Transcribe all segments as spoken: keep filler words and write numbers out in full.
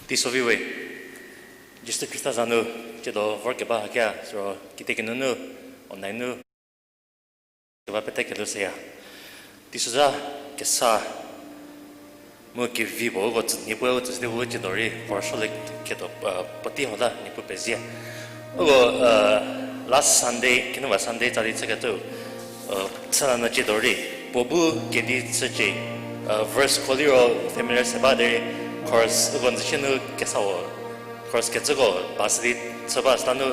Teiso vi we, Jisu Khrista za nu, tsiedo vorkeba hakia, siro kitiekinu nu, online nu, keba pete kelhou seya. Teisozha kesa mu kevi puo uko tsü, Niepuu uko tsü sidi vo tsiedo rei, vor suolie ketuo, uh, puotei hota Niepuu pezie. Uko, uh, last Sunday, kinu ba Sunday tsali chükecü, uh, chüla nu tsiedo rei, puo bu kedi chücie, uh, verse ko liro familiar se ba derei, chorus uko n züchie nu kesa-u, chorus kecüko ba sidi chü ba süla nu,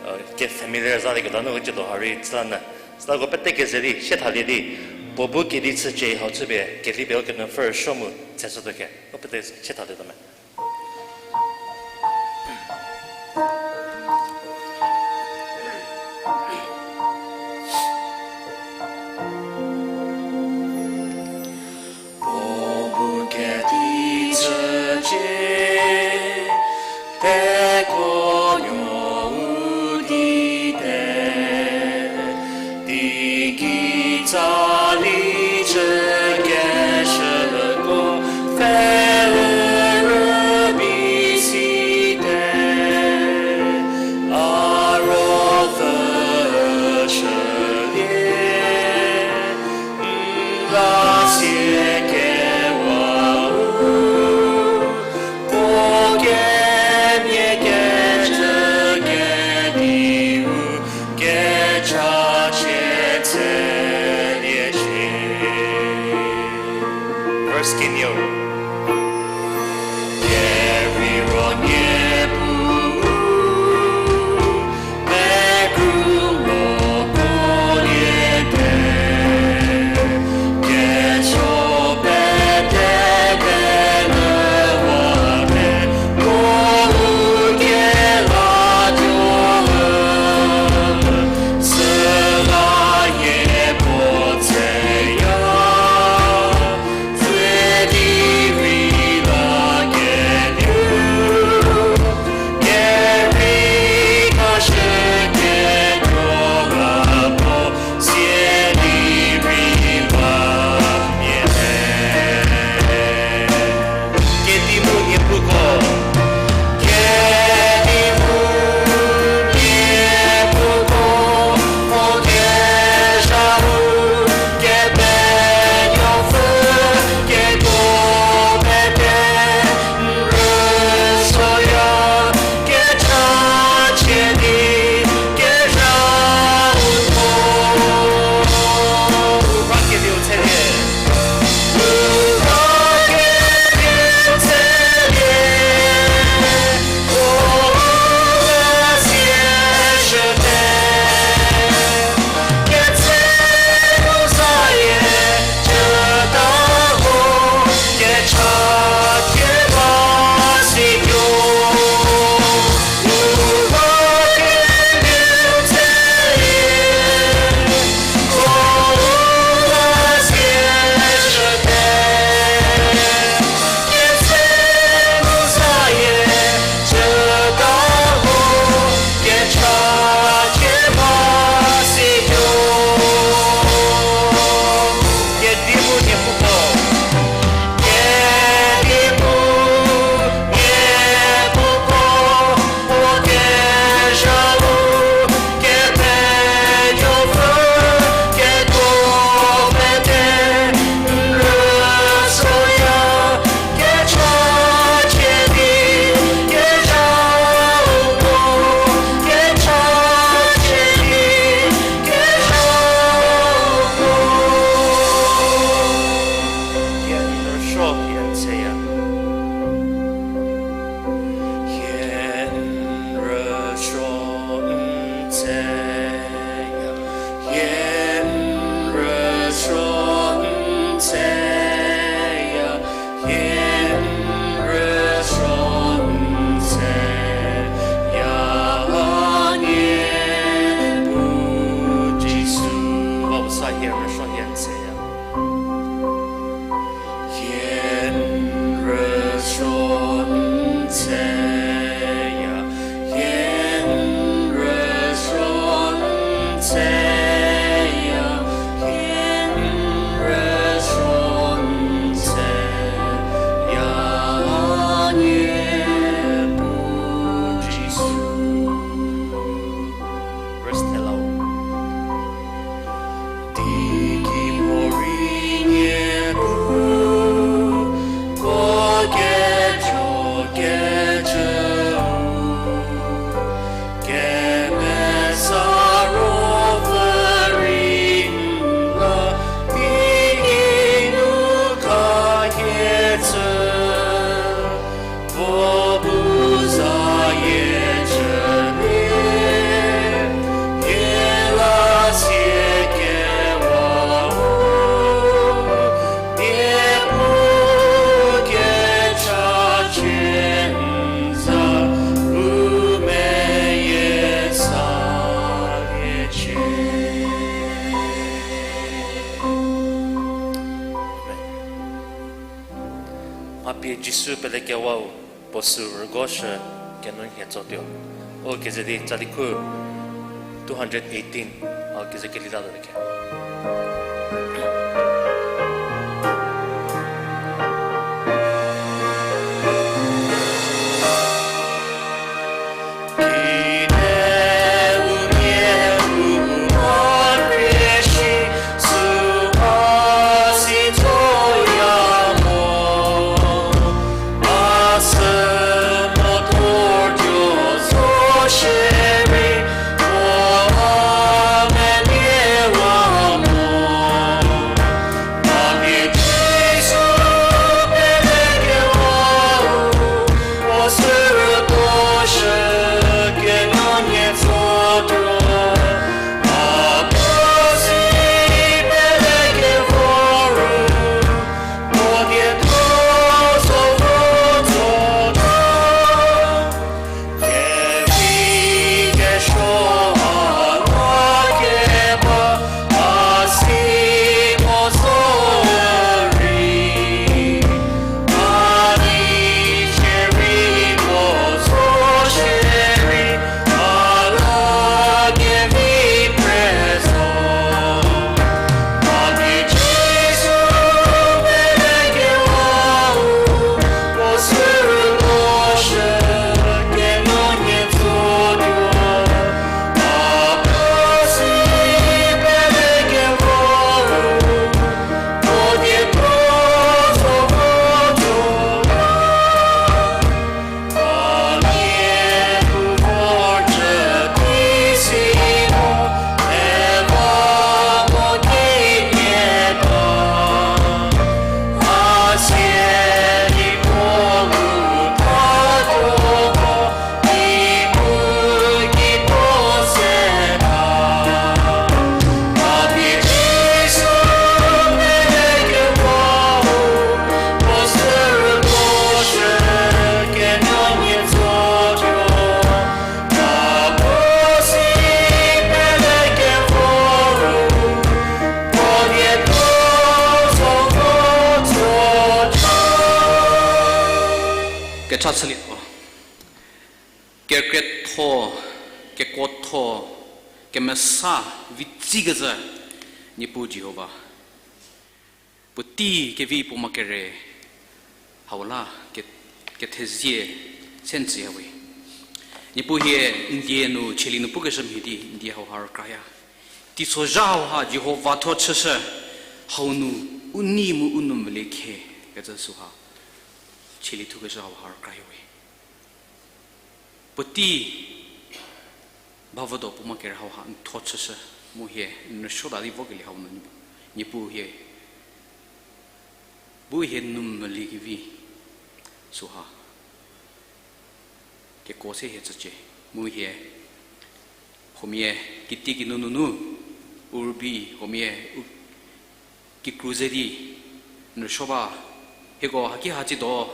uh, ke familiar zalieketuo nu tsiedo ha rei chüla nyü. Süla uko pete keze di, sie thalie di, puo bu kedi chücie hau chüpie, kedi pie uko nu fürsuo mu tseshütuo ke. Uko pete sie thalietuo me. Puo bu kedi chücie, tekuonuo u di te, teigei tsali chükeshüko pfhe Hie n rüsuo n tseya, hie n rüsuo n tseya, a Niepuu Jisu. Ba bu sa hie n rüsuo hie n tseya. Hie n rüsuo n tseya, hie n rüsuo n tseya, hie n rüsuo n tseya, a Niepuu Jisu. Verse ten lau. Teiki morei Niepuu, puo kejo kecüu, kemesa ruopfü rei n la, teiki nu khakecü. Puo bu zayie chülie, hie la sie kewau, Niepuu kecha chie n za, u meyie salie cie. Amen. Mha pie Jisu pelekewau puo sü rügoshü kenu nhie tsotuo. O keze di tsali khu two hundred eighteen, a keze keli la lelekhe. Kecha chülie o. Kekretho, kekuotho, kemesa, vitsi kezhü, Niepuu Jihova. Puotei kevi puo ma kere hau la ke-, kethezie se n tsüya we. Niepuu hie n die nu cheli nu pukeshü mhie di n die hauha rükraya. Teisozha hauha Jihova thuo chüshü hau nu u nei mu u nou mvülie khe kecü süha cheli thukeshü hauha rükraya we. Puotei bavüdo puo ma kere hauha n thuo chüshü mu hie n rüsuota di vokelie hau nu Niepuu hie bu hie nou mvülie kevi süha kekuo se hie tsücie mu hie Huomia, kitiekinu nunu, u rübei huomia, u kikru ze di, n rüsuo ba, hieko haki ha tsiedo,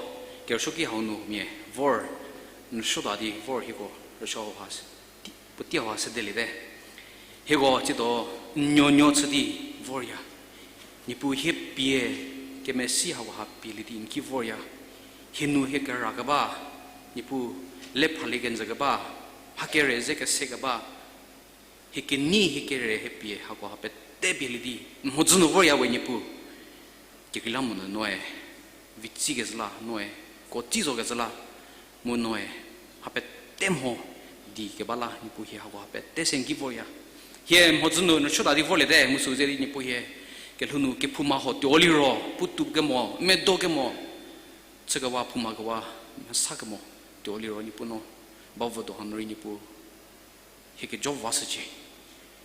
kerüsuoki hau nu huomia, vor, n rüsuota di vor hieko, rüsuo hau ha, puotei hau ha sedeliete. Hieko tsiedo, n nuonuo chü di, vorya. Niepuu hie pie, kemesi hako ha pielie di n ki vorya. Hie nu hie kera keba, Niepuu le phalie kenjü keba, mha kere ze kese keba, hie kenei hie kere hie pie hako ha pete pielie di, n mhodzü nu vorya we Niepuu. Kekreilamonyü noe, vitsi kezhü la noe, kuotsi zo kezhü la, mu noe, ha pete mho di keba la Niepuu hie hako ha pete se n ki vorya. Hie mhodzü nu n rüsuota di vorliete, mu sü ze di Niepuu hie, kelhou nu kephouma ho tuo liro, puotou kemo, medo kemo, chükewa phouma kewa, mesa kemo, tuo liro Niepuu no, ba vodo hanu rei Niepuu hie kejo vashücie.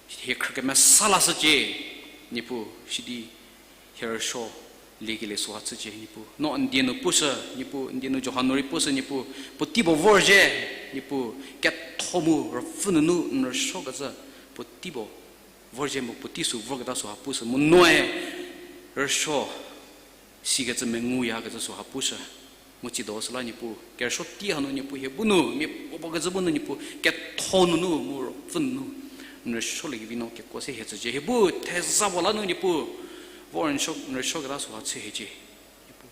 Hie khrü kemesa lashücie, Niepuu, sidi hie rüsuo liekelie süha chücie, Niepuu. No n die nu pushü, Niepuu, n die nu Johan nu rei pushü, Niepuu, puotei puo vorzhie, Niepuu, ketho mu ruopfü nunu n rüsuo kecü, puotei puo vorzhie mu puotei sü vorketa süha pushü, mu noe rüsuo sikecü menguyakecü süha pushü. Mu tsiedo süla Niepuu, kerüsuo tei hanu Niepuu hie bu nu, mia puo puo kecü bu nu Niepuu, ketho nunu, mu ruopfü nunu, n rüsuoliekevi no kekuo se hie tsücie. Hie bu theza puo la nu Niepuu, vor n rüsuo, n rüsuoketa süha chü hiecie. Niepuu,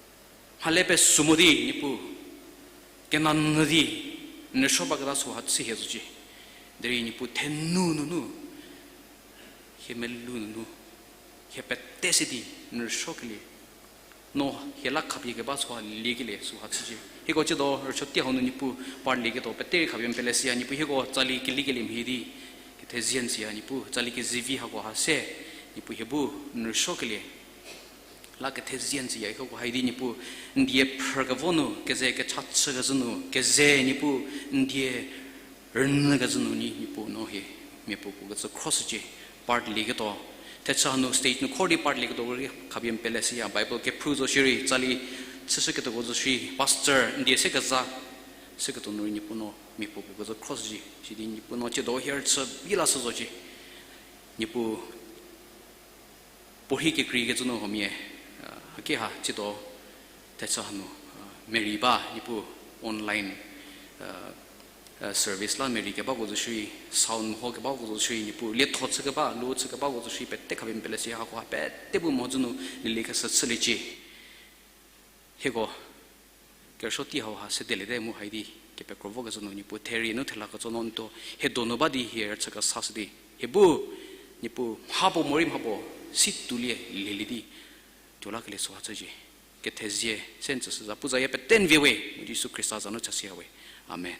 mhale pesu mo di Niepuu, kenanyü di, n rüsuo baketa süha chü hie zocie. Derei Niepuu thenu nunu, hie melou nunu, hie pete se di, n rüsuokelie. No hie la khapie keba süha liekelie süha chücie. Hieko tsiedo rüsuo tei hau nu Niepuu parlieketuo pete rei khapie n pele siya Niepuu hieko tsali keliekelie mhie di kethezie n tsüya Niepuu tsali kezivi hako ha se Niepuu hie bu n rüsuokelie la kethezie n tsüya hieko hai di Niepuu n die phrü kevo nu keze kecha chükezhü nu keze Niepuu n die rünyükezhü nu nyi Niepuu no hie mia puo puo kecü khroshücie. Part lieketuo thechü hanu stage nu khor di part lieketuo rei khapie n pele siya Bible kephrü zo shierei tsali chüshüketuoko zo shierei pastor n die se keza shüketuo nu rei Niepuu no mia puo puo kecü khroshücie. Sidi Niepuu no tsiedo hie rüchü bi lashü zocie. Niepuu puorhi kekreikecü nu huomia, haki ha tsiedo thechü hanu, Mary ba Niepuu online service la Mary kebako zo shierei, sound ho kebako zo shierei Niepuu lietho chü keba lu chü kebako zo shierei pete khapie n pele siya hako ha pete bu mhodzü nu lieliekeshü chüliecie. Hieko kerüsuo tei hau ha sedeliete mu hai di kepekro vokezhü nu Niepuu therie nu thela ketso no n tuo hie donu ba di hie rüchü kesashü di hie bu Niepuu mhapuo morei mhapuo si tuolie lielie di tuo lakelie süha chücie. Kethezie se n tsüshü za pu zayie pete n vie we mu Jisu Khrista za nu chasiya we. Amen.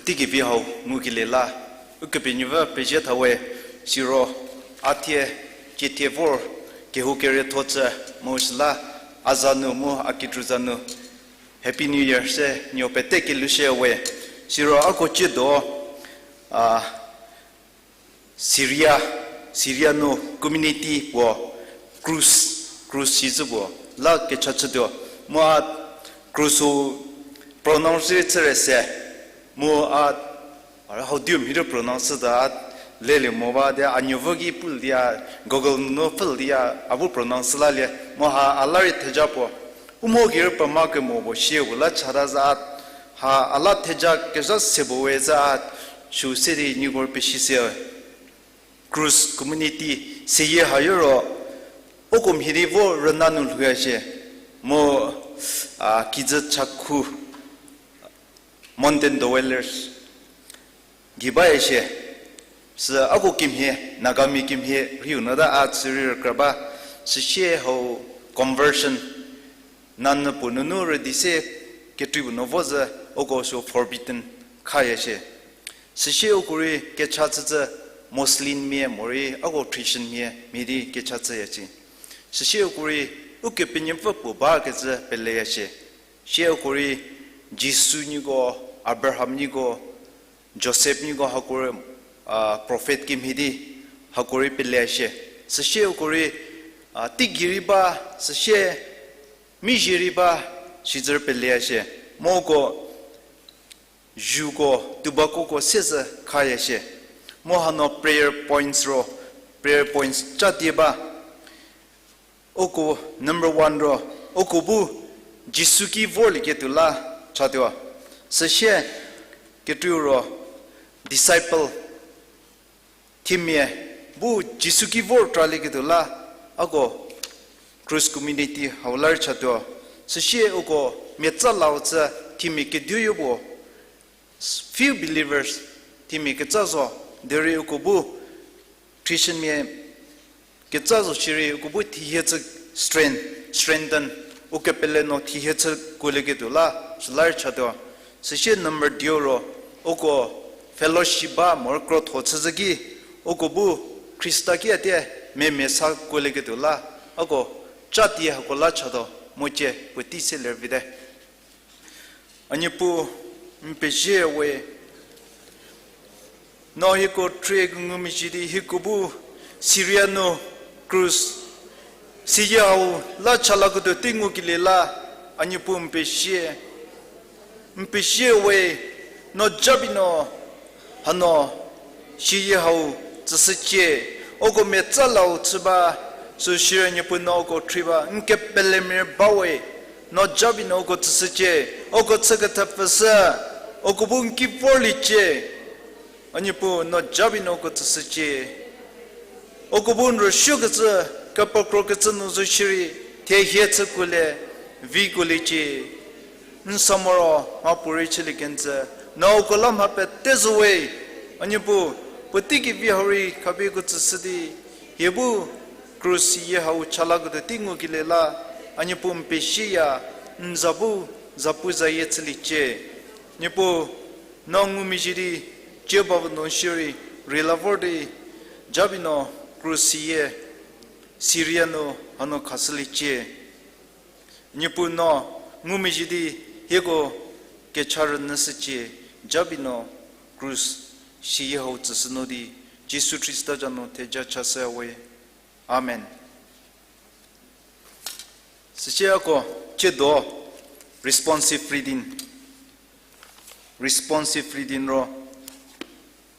Teigei vi hau ngukelie la, Ukepenuopfü pezie thawe, siro a thie, cie thie vor, kehou kerietho chü, mu süla, a za nu mu a kikru za nu, Happy New Year se, nieu pete kelushü we, siro a ko ciedo, a, Syria, Syria nu community puo, Cruz, Cruz sizü puo, la kecha chütuo, mu a Cruz-u pronounce chüre se, mu a, a how do you mhie pronounce ta a lelie mo ba, de a nuopfü ki pul dia, Google nu pul dia, a bu pronounce lalie, mu ha a la rei theja puo. U mho ki rei pema kemo puo sie puo la chata za, ha a la theja kezha se puo we za, sü se di nieko pesie se. Cruz community seyie hayo ro, uko mhie di vo rüna nu lhouya shie, mu, a, kijü chakhu, mountain dwellers, gei baya shie, sü ako kimhie, Nagamia kimhie rhiu nu ta a tsü rei rükra ba, süsie hau conversion, nanyü puo nunu rüdi se ketuo nu vo zü, uko sü forbidden khaya shie. Süsie uko rei kecha chücü Muslimmia morei ako Christianmia mhie di kecha chüya shie. Süsie uko rei Ukepenuopfü puo bakecü peleya shie. Sie uko rei Jisu nieko, Abraham nieko, Joseph nieko hako rei, a, prophet kemhie di hako rei peleya shie. Süsie uko rei, a, teigei rei ba, süsie mizhie rei ba, sizü rei peleya shie. Mu uko, zuko, tuobakoko se zü khaya shie. Mu hanu prayer points ro, prayer points cha die ba. Uko number one ro, uko bu Jisu ki vorlieketuo la chatuo. Süsie ketuo ro, disciple, themia bu Jisu ki vor tralieketuo la, ako Cruz community hau la rei chatuo. Süsie uko miatsa lau chü themia kediu yo puo, few believers, themia ketsa zo, derei uko bu Christianmia ketsa zo shierei uko bu thehie chü strength, strengthen, ukepele no thehie chü kuolieketuo la, süla rei chatuo. Süsie number dieu ro, uko fellowship ba moro krotho chüzhü ki, uko bu Khrista ki a tie memia sa kuolieketuo la, ako cha die hako la chatuo, mocie puotei se lervite. A Niepuu, n pezie we, no hieko khrie kengumezhie di hieko bu Syria nu Cruz siyie hau la cha laketuo tei ngukelie la, a Niepuu n pezie. N pezie we, no jabi no hanu siyie hau tsüshücie, uko miatsa lau chü ba, sü shierei Niepuu no uko khrie ba, n kepelemia ba we, no jabi no uko tsüshücie, uko chü kethepfüshü, uko bu n ki vorliecie, a Niepuu no jabi no uko tsüshücie. Uko bu n rüsuokecü, kepekrokecü nu zo shierei, thehie chü kuolie, vi kuoliecie. N sa moro mhapuorei chülie kenjü, no uko la mha pete zo we, a Niepuu, puotei kevi hau rei khapie uko tsüshü di, hie bu Cruz siyie hau cha laketuo tei ngukelie la, a Niepuu n pezieya, n za bu zapuzayie chüliecie. Niepuu, no ngumezhie di, cie ba bu no shierei, rei la vor di, jabi no Cruz siyie, Syria nu hanu khashüliecie. Niepuu no ngumezhie di hieko kecha rünyüshücie, jabi no Cruz siyie hau tsüshü nu di, Jisu Khrista za nu theja chashü we. Amen. Süsiako ciedo responsive reading, responsive reading ro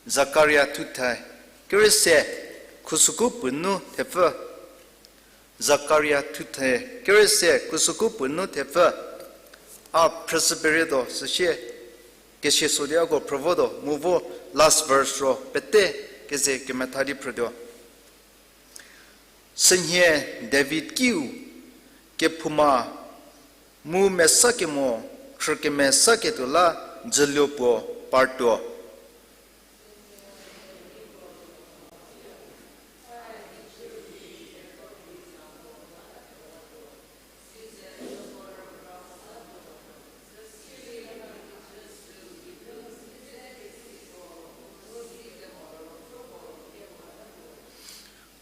Zakaria thuthe kerü se khusüku puo nu thepfü. Zakaria thuthe kerü se khusüku puo nu thepfü. A phrüshü perietuo süsie kesie so di ako phrüvotuo mu vo last verse ro pete keze kemetha di phrütuo. Sünhie David kiu kephouma mu mesa kemo khrü kemesa ketuo la dzüluo puo partuo.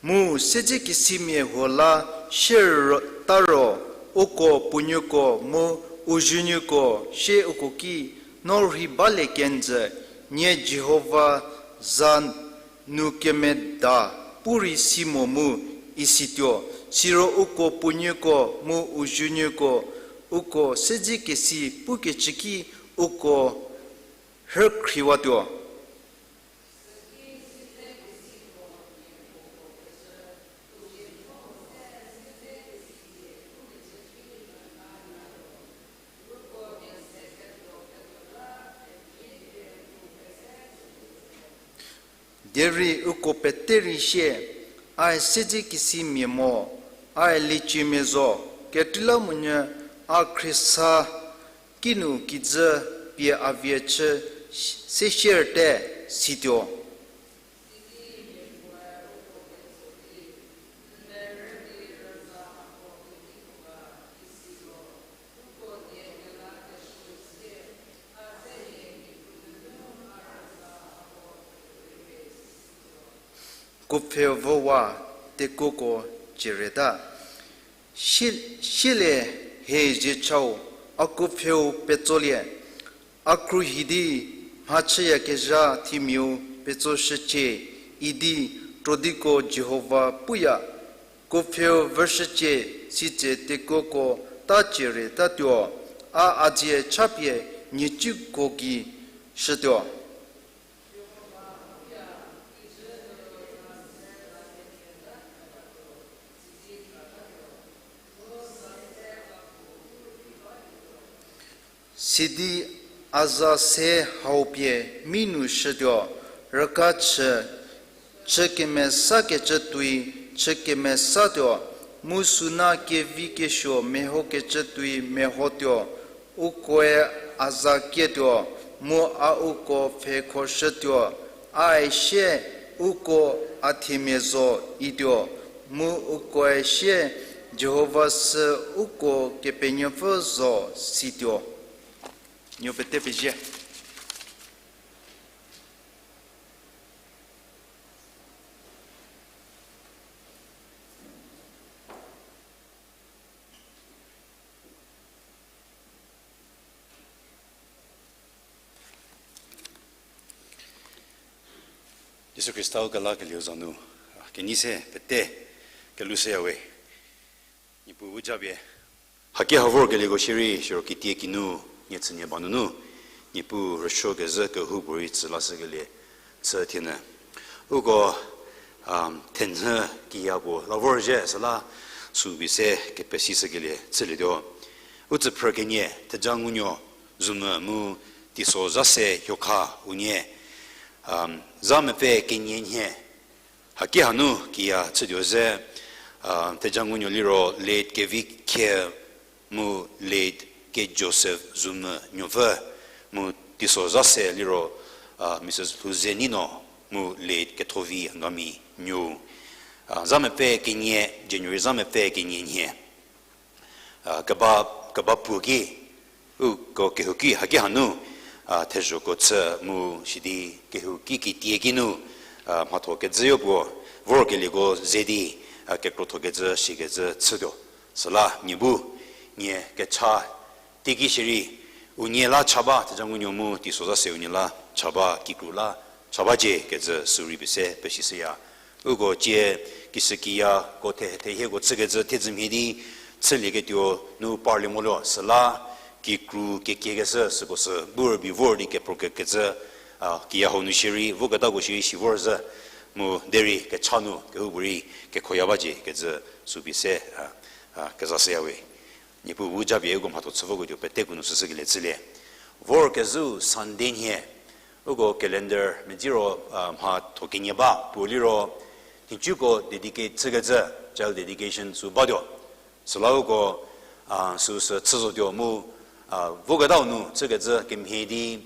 Mu siedzekesimia huo la sier ta ro, uko puonuoko mu u zuonuoko sie uko ki, no rhei balie kenjü, nie Jihova za nu kemeda pu rei si mo mu, isituo. Siro uko puonuoko mu u zuonuoko uko siedzekesi pukecü ki uko rhükhriwatuo. Derei uko pete rei sie, a-e siedzekesimia mo, a-e lieciemia zo, kekreilamonyü a khriesa kinu kijü pie a vie chü se sierte, situo. Kupfheu vüwa tekuoko ciereta. Sie-, sielie he zie chau, a kupfheu petsolie, a khruohi di mhachüyakezha themiau petsoshücie idi krodiko Jihova puya. Kupfheu vüshücie, sitse tekuoko ta cieretatuo, a a dzie chapie nhicuko gei shütuo. Sidi a za se hau pie mi nu shütuo, rüka chü, chü kemesakecü tuoi chü kemesatuo, mu suna kevi kesuo mehokecü tuoi mehotuo. Ukoe a za kietuo, mu a uko pfhekhoshütuo, a-e sie uko a themia zo ituo, mu ukoe sie Jihova sü uko Kepenuopfü zo, situo. Nuo pete pezie. Jisu Khrista u kelakelieu za nu, a, kenei se pete kelushüyawe. Niepuu bu japie haki ha vorkelieko shierei, siro kitie kinu, nie tsünie ba nunu, Niepuu rüsuokezhü kehoupuorei tsü lashükelie chü thienyü. Uko, a, thenhü kiya puo la vorzhie süla, sübi se kepesishükelie chülietuo. U tsüphrü kenie, Thejangunuo Zumü mu Teisozhase Hiokha unie, a, zha mepfü kenie nhie, haki hanu kiya chütuo ze, a, Thejangunuo liro late Kevikhie mu late Kejoseph Zumü nuopfü, mu Teisozhase liro, a, Mrs Lhouzenino mu late Kethovi Angami nuo. A, zha mepfü kenie, January zha mepfü kenie nhie, a, keba, keba puo ki, uko kehouki haki hanu, a, thezhoko chü mu sidi kehouki kitie kinu, a, mhatho kecüyo puo vorkelieko ze di, a, kekrothokecü shikecü chütuo. Süla nie bu, nie kecha teiki shierei, unie la cha ba, Thejangunuo mu Teisozhase unie la cha ba, kikru la cha bacie kecü sü rei pie se pesishüya. Uko cie kishükiya ko the, thehieko chükecü thiedzü mhie di chülieketuo nu parlie moluo süla, kikru kekiekeshü süko sü bu rübei vor di keprokekecü, a, kiya hau nu shierei voketako shierei si vorzhü, mu derei kecha nu kehoupuorei kekhoya bacie kecü sübi se, a, a, kezashüyawe. Niepuu bu japie uko mhatho chü voketuo peteko nu süshükelie chülie. Vorkezhü Sunday nhie, uko calendar medziro, a, mhatho kenie ba puo liro, nhicuko dedicate chükecü, child dedication sü batuo. Süla uko, a, süsü chü zotuo mu, a, voketau nu chükecü kemhie di,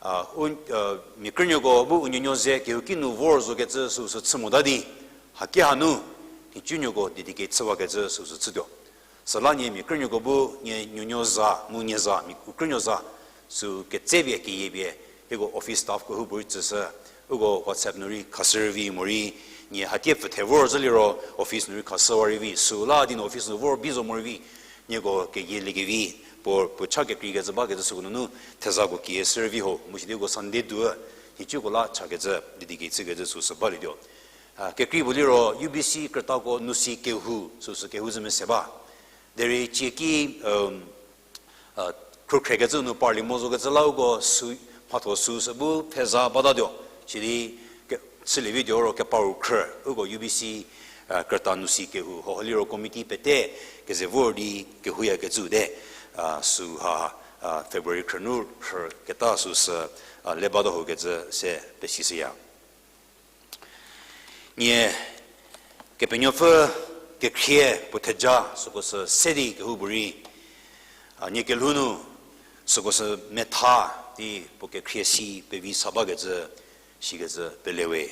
a, u, a, mia krünuoko bu u nuonuo ze kehouki nu vor zokecü süsü chü mota di, haki hanu nhicunuoko dedicate chüwakecü süsü chütuo. Süla nie mia krünuoko bu nie nuonuo za mu nie za, mia u krünuo za, sü ketsepie keyiepie, hieko office staff kehoupuorei tsüshü, uko WhatsApp nu rei khashü rüvi morei, Nie hatie pfüthe vor zhü liro office nu rei khashüwa rei vi, süla di nu office nu vor bi zo mo rei vi, nieko keyieliekevi, puo, puo cha kekreikecü bakecü süko nunu thezako kieshü rei vi ho, mu sidi uko Sunday du, nhicuko la chakecü, didi ki chükecü süsü balietuo. A, kekrei puo liro U B C krütako nu si kehou, süsü kehou zhü mese ba. Derei cieki, um, a, khrükhrekecü nu parlie mo zokecü la uko sü, mhatho süsü bu pheza batatuo. Sidi ke, chülie vituo ro keparu khrü, uko U B C, a, krüta nu si kehou, ho liro committee pete keze vor di kehouyakecü te, a, süha, a, February khrünu khrüketa süsü, a, le bata hokecü se pesishüya. Nie Kepenuopfü kekhrie puo theja süko sü se di kehoupuorei, a, nie kelhou nu süko sü metha di puo kekhrie si pevi sa bakecü, sikecü pelewe.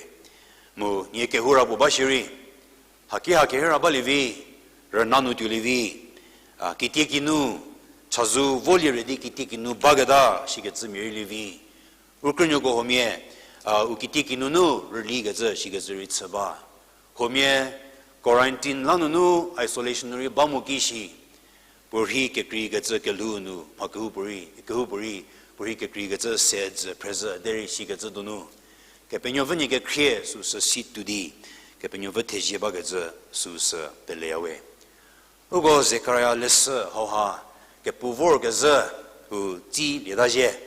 Mu nie kehoura puo ba shierei, haki ha kehoura balie vi, rüna nu tuolie vi, a, kitiekinu, chazou volie re di kitiekinu baketa, sikecü mia rei lie vi. U krünuoko huomia, a, u kitieki nunu rülikecü, sikecü rei chü ba. Huomia quarantine la nunu isolation nu rei ba mo ki shi, puorhi kekreikecü kelhou nu, mha kehoupuorei, kehoupuorei, puorhi kekreikecü se dzü phrezhü derei sikecü donu. Kepenuopfü nie kekhrie süsü si tuo di, Kepenuopfü thezie bakecü süsü peleyawe. Uko Zekaria leshü hauha kepu vorkezhü u tsilieta zhie.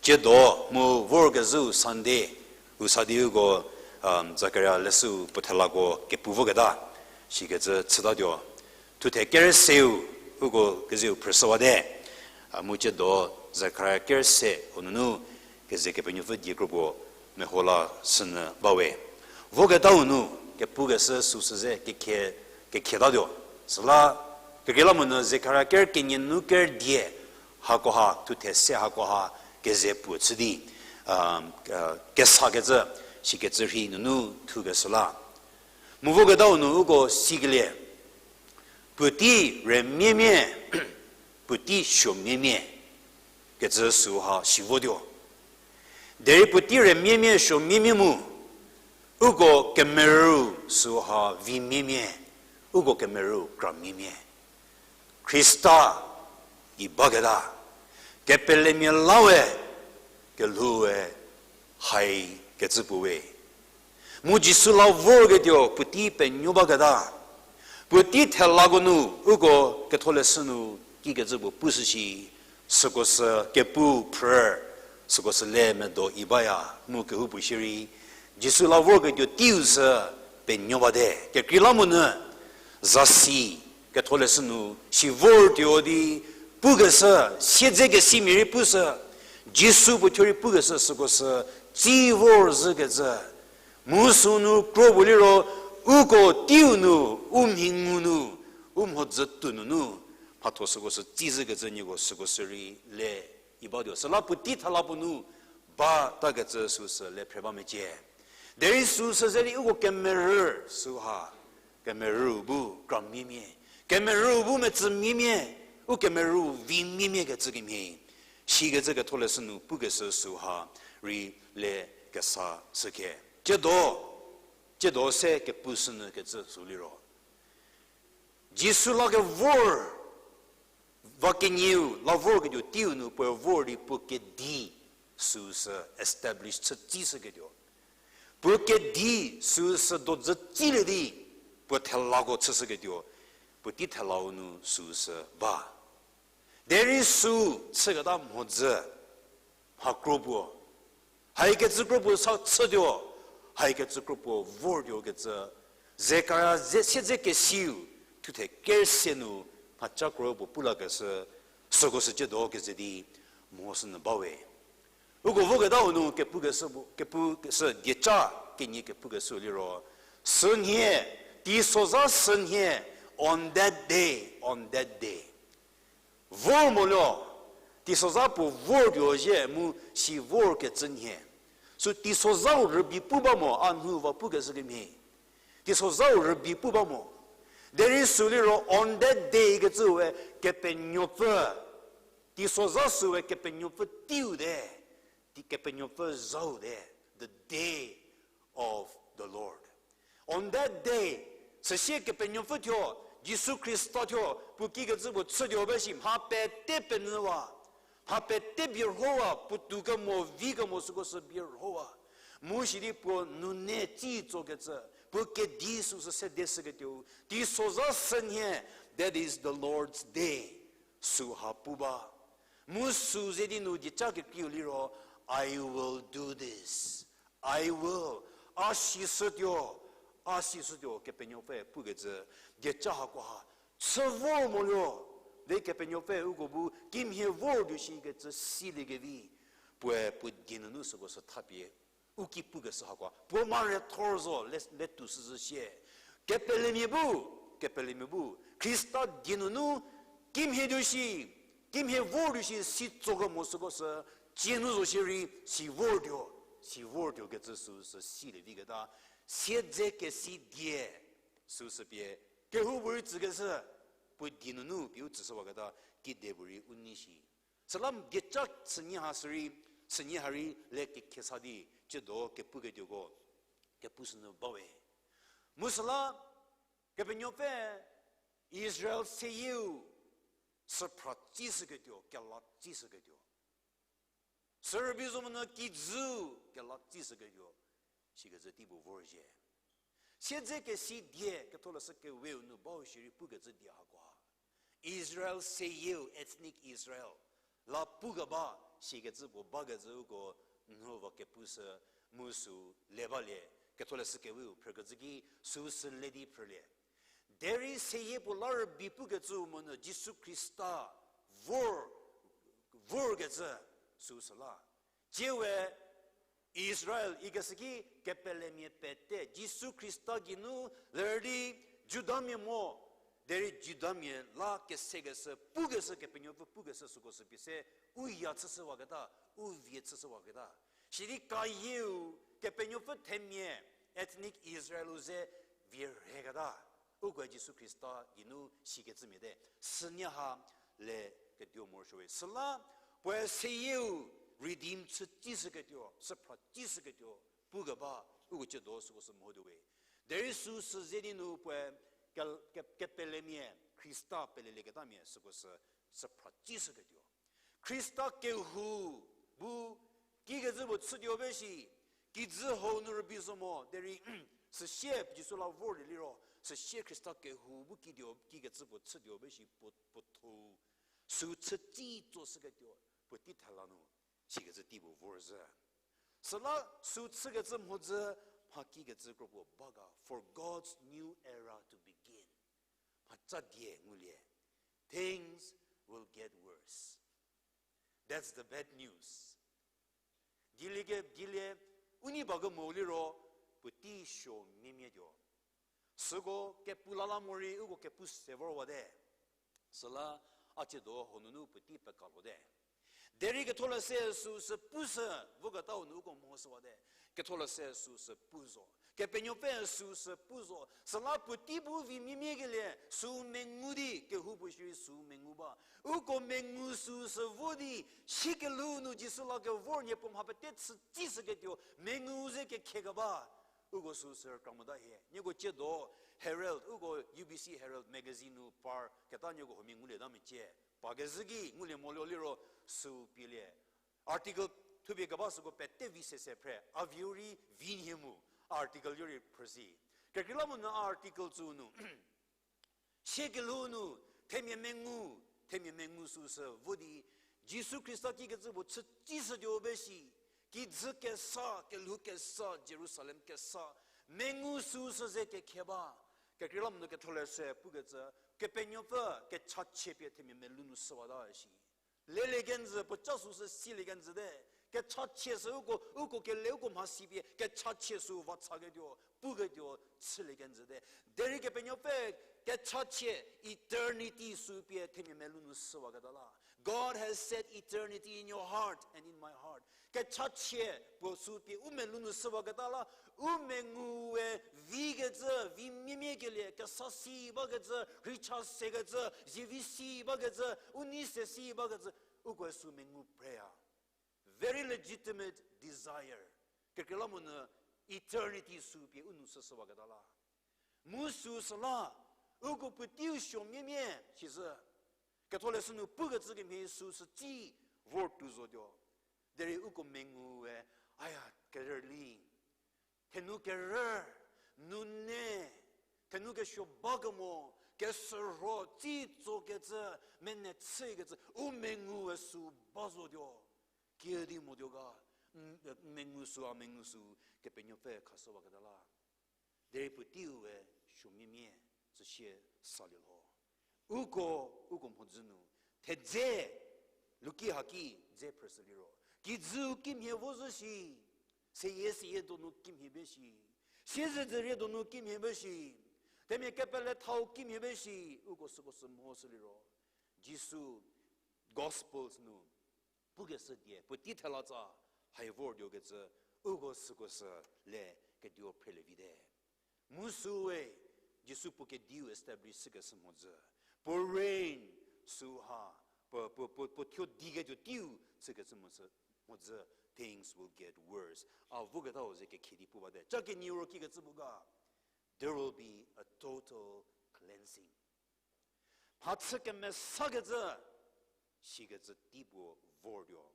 Tsiedo mu vorkezhü u Sunday, u sa di uko, um, Zekaria leshü u puo thelako kepu voketa, sikecü chütatuo. Thuthe ker seu, uko kezeu phrüshüwate, a, mu tsiedo Zekaria ker se u nunu keze Kepenuopfü die kro puo meho la sünyü bawe. Voketau nu kepukeshü süsü ze kekhie, kekhietatuo. Süla kekreilamonyü Zekaria ker kenie nu ker die hakoha, thuthe se hakoha keze puo chü di, a, kesakecü, sikecü rhei nunu thukeshü la. Mu voketau nu uko sikelie, puotei remiemia, puotei suomiemia, kecü süha si votuo. Derei puotei remiemia suomiemia mu, uko kemerü süha vimiemia, uko kemerü kramiemia. Khrista gei baketa, kepelemia la we, kelhou we, haikecü puo we. Mu Jisu la vorketuo puotei penuo baketa, puotei thelako nu uko ketholeshü nu kikecü puo pushü shi, süko sü kepu phrü, süko sü le medo i baya, mu kehoupuo shierei, Jisu la vorketuo teiu sü penuo bate, kekreilamonyü, zasi, ketholeshü nu, si vortuo di, pukeshü, siedzekesimia rei pushü, Jisu puo thuo rei pukeshü süko sü, tsi vorzhükecü. Mu sünu kro puo liro, uko teiu nu, u mhi ngu nu, u mhodzü tou nunu, mhatho süko sü tsizhükecü nieko süko sü rei le i batuo. Süla puotei thela puo nu, batakecü süsü le phre ba mecie. Derei süsü ze di uko kemerü süha, kemerü bu kramiemia, kemerü bu metsümiemia, u kemerü vimiemia kecü kemhie, sikecü ketholeshü nu pukeshü süha rei le kesa shükhe. Tsiedo, tsiedo se kepu sünyü kecü sü liro, Jisu la kevor, va kenieu la vorketuo teiu nu puoe vor di puo kedi süsü establish chü tsishüketuo. Puo kedi süsü dozü tsilie di puo thelako chüshüketuo. Puotei thelau nu süsü ba. Derei sü chüketa mhodzü, mha kro puo, haikecü kro puo sa chütuo, haikecü kro puo vortuo kecü, Zekaria ze siedzekesiu, thuthe ker se nu, mhaca kro puo pu lakeshü, süko sü tsiedo keze di, mehoshünyü bawe. Uko voketau nu kepukeshü, kepukeshü dieca kenie kepukeshü liro, sünhie, teisozha sünhie, on that day, on that day. Vor moluo, teisozha puo vortuo zhie mu si vorkecü nhie. Sü teisozhau rübei pu ba mo, a nhü va pukeshü kemhie. Teisozhau rübei pu ba mo. Derei sü liro on that day kecüe Kepenuopfü. Teisozha süe Kepenuopfü teiu te. Tei Kepenuopfü zhau te. The day of the Lord. On that day, süsie Kepenuopfü thuo, Jisu Khrista thuo, puo kikecü puo chütuo ba shi, mha pete penyüwa, mha pete bierhowa, puotou kemo, vi kemo süko sü bierhowa. Mu sidi puo nune tsi tsokecü, puo kedi süsü sede shüketuo, teisozha sünhie, that is the Lord's day, süha pu ba. Mu sü ze di nu dieca kekreiu liro, I will do this. I will. A sishütuo, a sishütuo, Kepenuopfü pukecü, dieca hakoha, chü vor moluo, de Kepenuopfü uko bu kimhie vor tuo shikecü siliekevi, puoe puo die nunu süko sü thapie u ki pukeshü hakoha, puo mare thor zo, le, letuo süzhü sie. Kepelemia bu, kepelemia bu, Khrista die nunu, kimhie tuo shi, kimhie vor tuo shi, si tsokemo süko sü, cie nu zo shierei, si vortuo, si vortuo kecü süsü silie viketa, siedze kesi die, süsü pie, kehoupuorei tsükeshü, puo die nunu pie u tsüshüwaketa, kide puorei u nei shi. Süla dieca chünyie ha sürei, chünyie ha rei le kekhie sa di, tsiedo kepuketuoko, kepu sünu bawe. Mu süla, Kepenuopfü Israel seyieu, süphra tsishüketuo, kela tsishüketuo. Sü rübei zo monyü kijü, kela tsishüketuo, sikecü tei puo vorzhie. Siedze kesi die, ketholeshü keweu nu bau shierei pukecü die hakoha, Israel seyieu, ethnic Israel, la pukeba, sikecü puo bakecü uko, nhova kepu sü, mu sü le balie, ketholeshü keweu phrükecü ki, süsü le di phrülie. Derei seyie puo la rübei pukecü monyü Jisu Khrista vor, vorkecü süsü la. Tsiewe Israel ikeshü ki kepelemia pete, Jisu Khrista geinu ler di Judamia mo, derei Judamia la kesekeshü, pukeshü, Kepenuopfü pukeshü süko sü pie se, u ya chüshüwaketa, u vie chüshüwaketa. Sidi kayieu, Kepenuopfü themia, ethnic Israel-u ze vie rheketa. Ukoe Jisu Khrista geinu sikecümia te. Sünie ha le ketuo morosuowe. Süla, puoe seyieu, redeem chü tsishüketuo, süphra tsishüketuo, pukeba, uko tsiedo süko sü mhotuowe. Derei süsü ze di nu puoe ke, ke, kepelemia, Khrista pelelieketamia süko sü, süphra tsishüketuo. Khrista kehou bu kikecü puo chütuo ba shi, kijü hau nu rübei zo mo, derei, süsie Jisu la vorlie liro, süsie Khrista kehou bu kituo, kikecü puo chütuo ba shi, puo, puo thuo, sü chü tsi tsoshüketuo, puotei thela nu, sikecü tei puo vorzhü. Süla sü chükecü mhodzü, mha kikecü kro puo ba ga, for God's new era to begin. Mhatsa die ngulie, things will get worse. That's the bad news. Dielie ke, dielie, u nei ba kemo liro, puotei suo miemietuo. Süko kepu lala morei, uko kepu se vorwate. Süla a tsiedo hau nunu puotei pekalote. Derei ketholeshü süsü pushü, voketau nu uko mhoshüwate. Ketholeshü süsü pu zo. Kepenuopfü süsü pu zo. Süla puotei bu vi miemiekelie, sü mengu di, kehoupuo shierei sü mengu ba. Uko mengu süsü vo di, sikelhou nu Jisu la kevor niepuu mha pete chü tsishüketuo, mengu ze kekhekeba. Uko süsü kramota hie. Nieko tsiedo Herald, uko U B C Herald magazine nu par keta nieko huomia ngulie ta mecie. Pa kezhü ki ngulie moluo liro sü pielie. Article thupie keba süko pete vi sese phre, a viu rei vi nhie mu, article yo rei phrüsi. Kekreilamonyü a article tsü nu, sikelhou nu, themia mengu, themia mengu süsü vo di, Jisu Khrista kikecü puo chü tsishütuo ba shi, kijü kesa, kelhou kesa, Jerusalem kesa, mengu süsü ze kekhe ba, kekreilamonyü ketholeshü pukecü, Kepenuopfü kechachie pie themia melou nu shüwata shi. Lelie kenjü, puoca süsü silie kenjüte. Kechachie sü uko, uko kele uko mhasi pie, kechachie sü vachaketuo, puketuo, chülie kenjüte. Derei Kepenuopfü, kechachie, eternity sü pie themia melou nu shüwaketa la. God has set eternity in your heart and in my heart. Kechachie puo sü pie u melou nu shüwaketa la, u mengu we vikecü, vi miemiekelie, kesa si bakecü, rei cha sekecü, zievi si bakecü, u nei se si bakecü, uko sü mengu prayer. Very legitimate desire. Kekreilamonyü Eternity sü pie u nou shüshüwaketa la. Mu süu süla, uko puoteiu suomiamia, sizhü. Ketholeshü nu pukecü kemhie süu sü tsi vor tuo zotuo. Derei uko mengu we, aya, kerüli. Thenu kerü, nune, thenu kesuo bakemo, kesürho, tsi tsokecü, mene chükecü, u mengu we süu ba zotuo. Kiüdi motuo ga, n-, mengu süu, a mengu süu, Kepenuopfü khashüwaketa la. Derei puoteiu we suomiamia, tsüsie salie lho. Uko, uko mhodzü nu, thedze, luki haki, dze phrüshü liro. Kijüu kimhie vo zhü shi, seyie seyie donu kimhie ba shi. Siezedzürie donu kimhie ba shi. Themia kepele thau kimhie ba shi, uko süko sü mhoshü liro. Jisu, Gospels nu, pukeshü die, puotei thela tsa, hai vortuokecü, uko süko sü le keduo phrelie vite. Mu süu we, Jisu puo kediu establish chükeshü mhodzü. Puo reign süu ha, puo, puo, puo, puo thuo diketuo teiu chükecü mhodzü, mhodzü, things will get worse. A voketau ze kekhie di pu bate. Cha kenie ro kikecü pu ga, there will be a total cleansing. Mhachü kemesakecü, sikecü tei puo vortuo.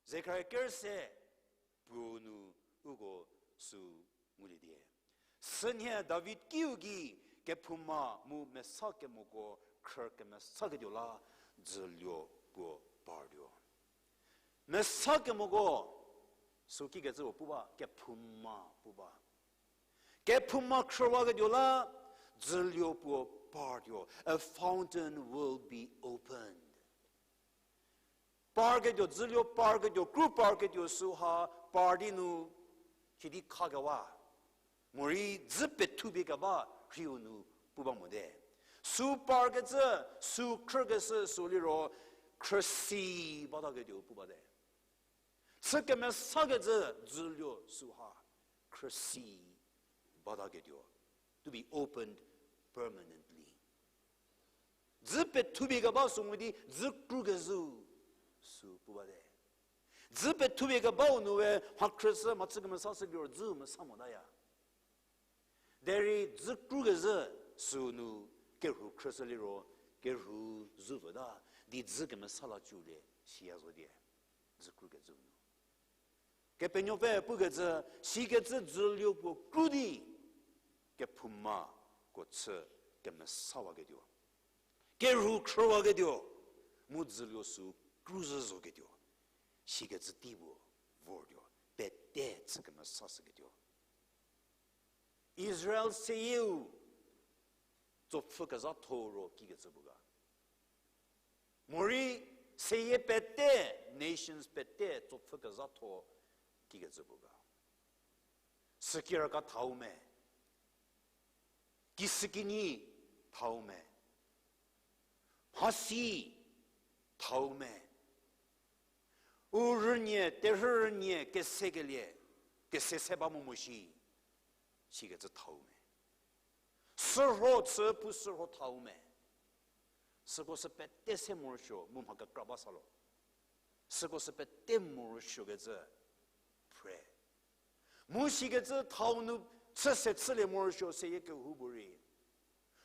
Zekhari kerü se, puo nu uko süu ngulie die. Sünhie David kiu gei kephouma mu mesa kemoko khrü kemesaketuo la dzüluo puo partuo. Mesa kemoko, süu kikecü puo pu ba, kephouma pu ba. Kephouma khrüwaketuo la dzüluo puo partuo. A fountain will be opened. Parketuo, dzüluo parketuo, kru parketuo süu ha, par di nu, sidi khakewa. Morei dzü pethupie keba rhiu nu pu ba mote. Süu parkecü, süu khrükeshü süu liro, khrüsi bataketuo pu bate. Chü kemesakecü dzüluo süu ha, khrüsi bataketuo. To be opened permanently. Dzü pethupie keba süu ngu di dzü krukezhü süu pu bate. Dzü pethupie kebau nu we mha khrüshü, mhachü kemesashü liro dzü mesa motaya. Derei dzü krukezhü süu nu kerhu khrüshü liro, kerhu zhü vüta, di dzü kemesa la cülie siya zo die. Dzü krukecü nu. Kepenuopfü pukecü, sikecü dzüluo puo kru di, kephoumako chü kemesawaketuo. Kerhu khrüwaketuo, mu dzüluo süu kruzhü zoketuo. Sikecü tei puo vortuo, pete chü kemesashüketuo. Israel seyieu tsopfhü kezhatho ro kikecü pu ga. Morei seyie pete, nations pete tsopfhü kezhatho kikecü pu ga. Sükiraka thau me. Kisükinyi thau me. Mhasi thau me. U rünie, terhü rünie, kesekelie, kese se ba mo mo shi, sikecü thau me. Sürho chü pu sürho thau me. Süko sü pete se morosuo, mu mha kekra ba sa lo. Süko sü pete morosuokecü phre. Mu sikecü thau nu chü se chülie morosuo seyie kehoupuorei.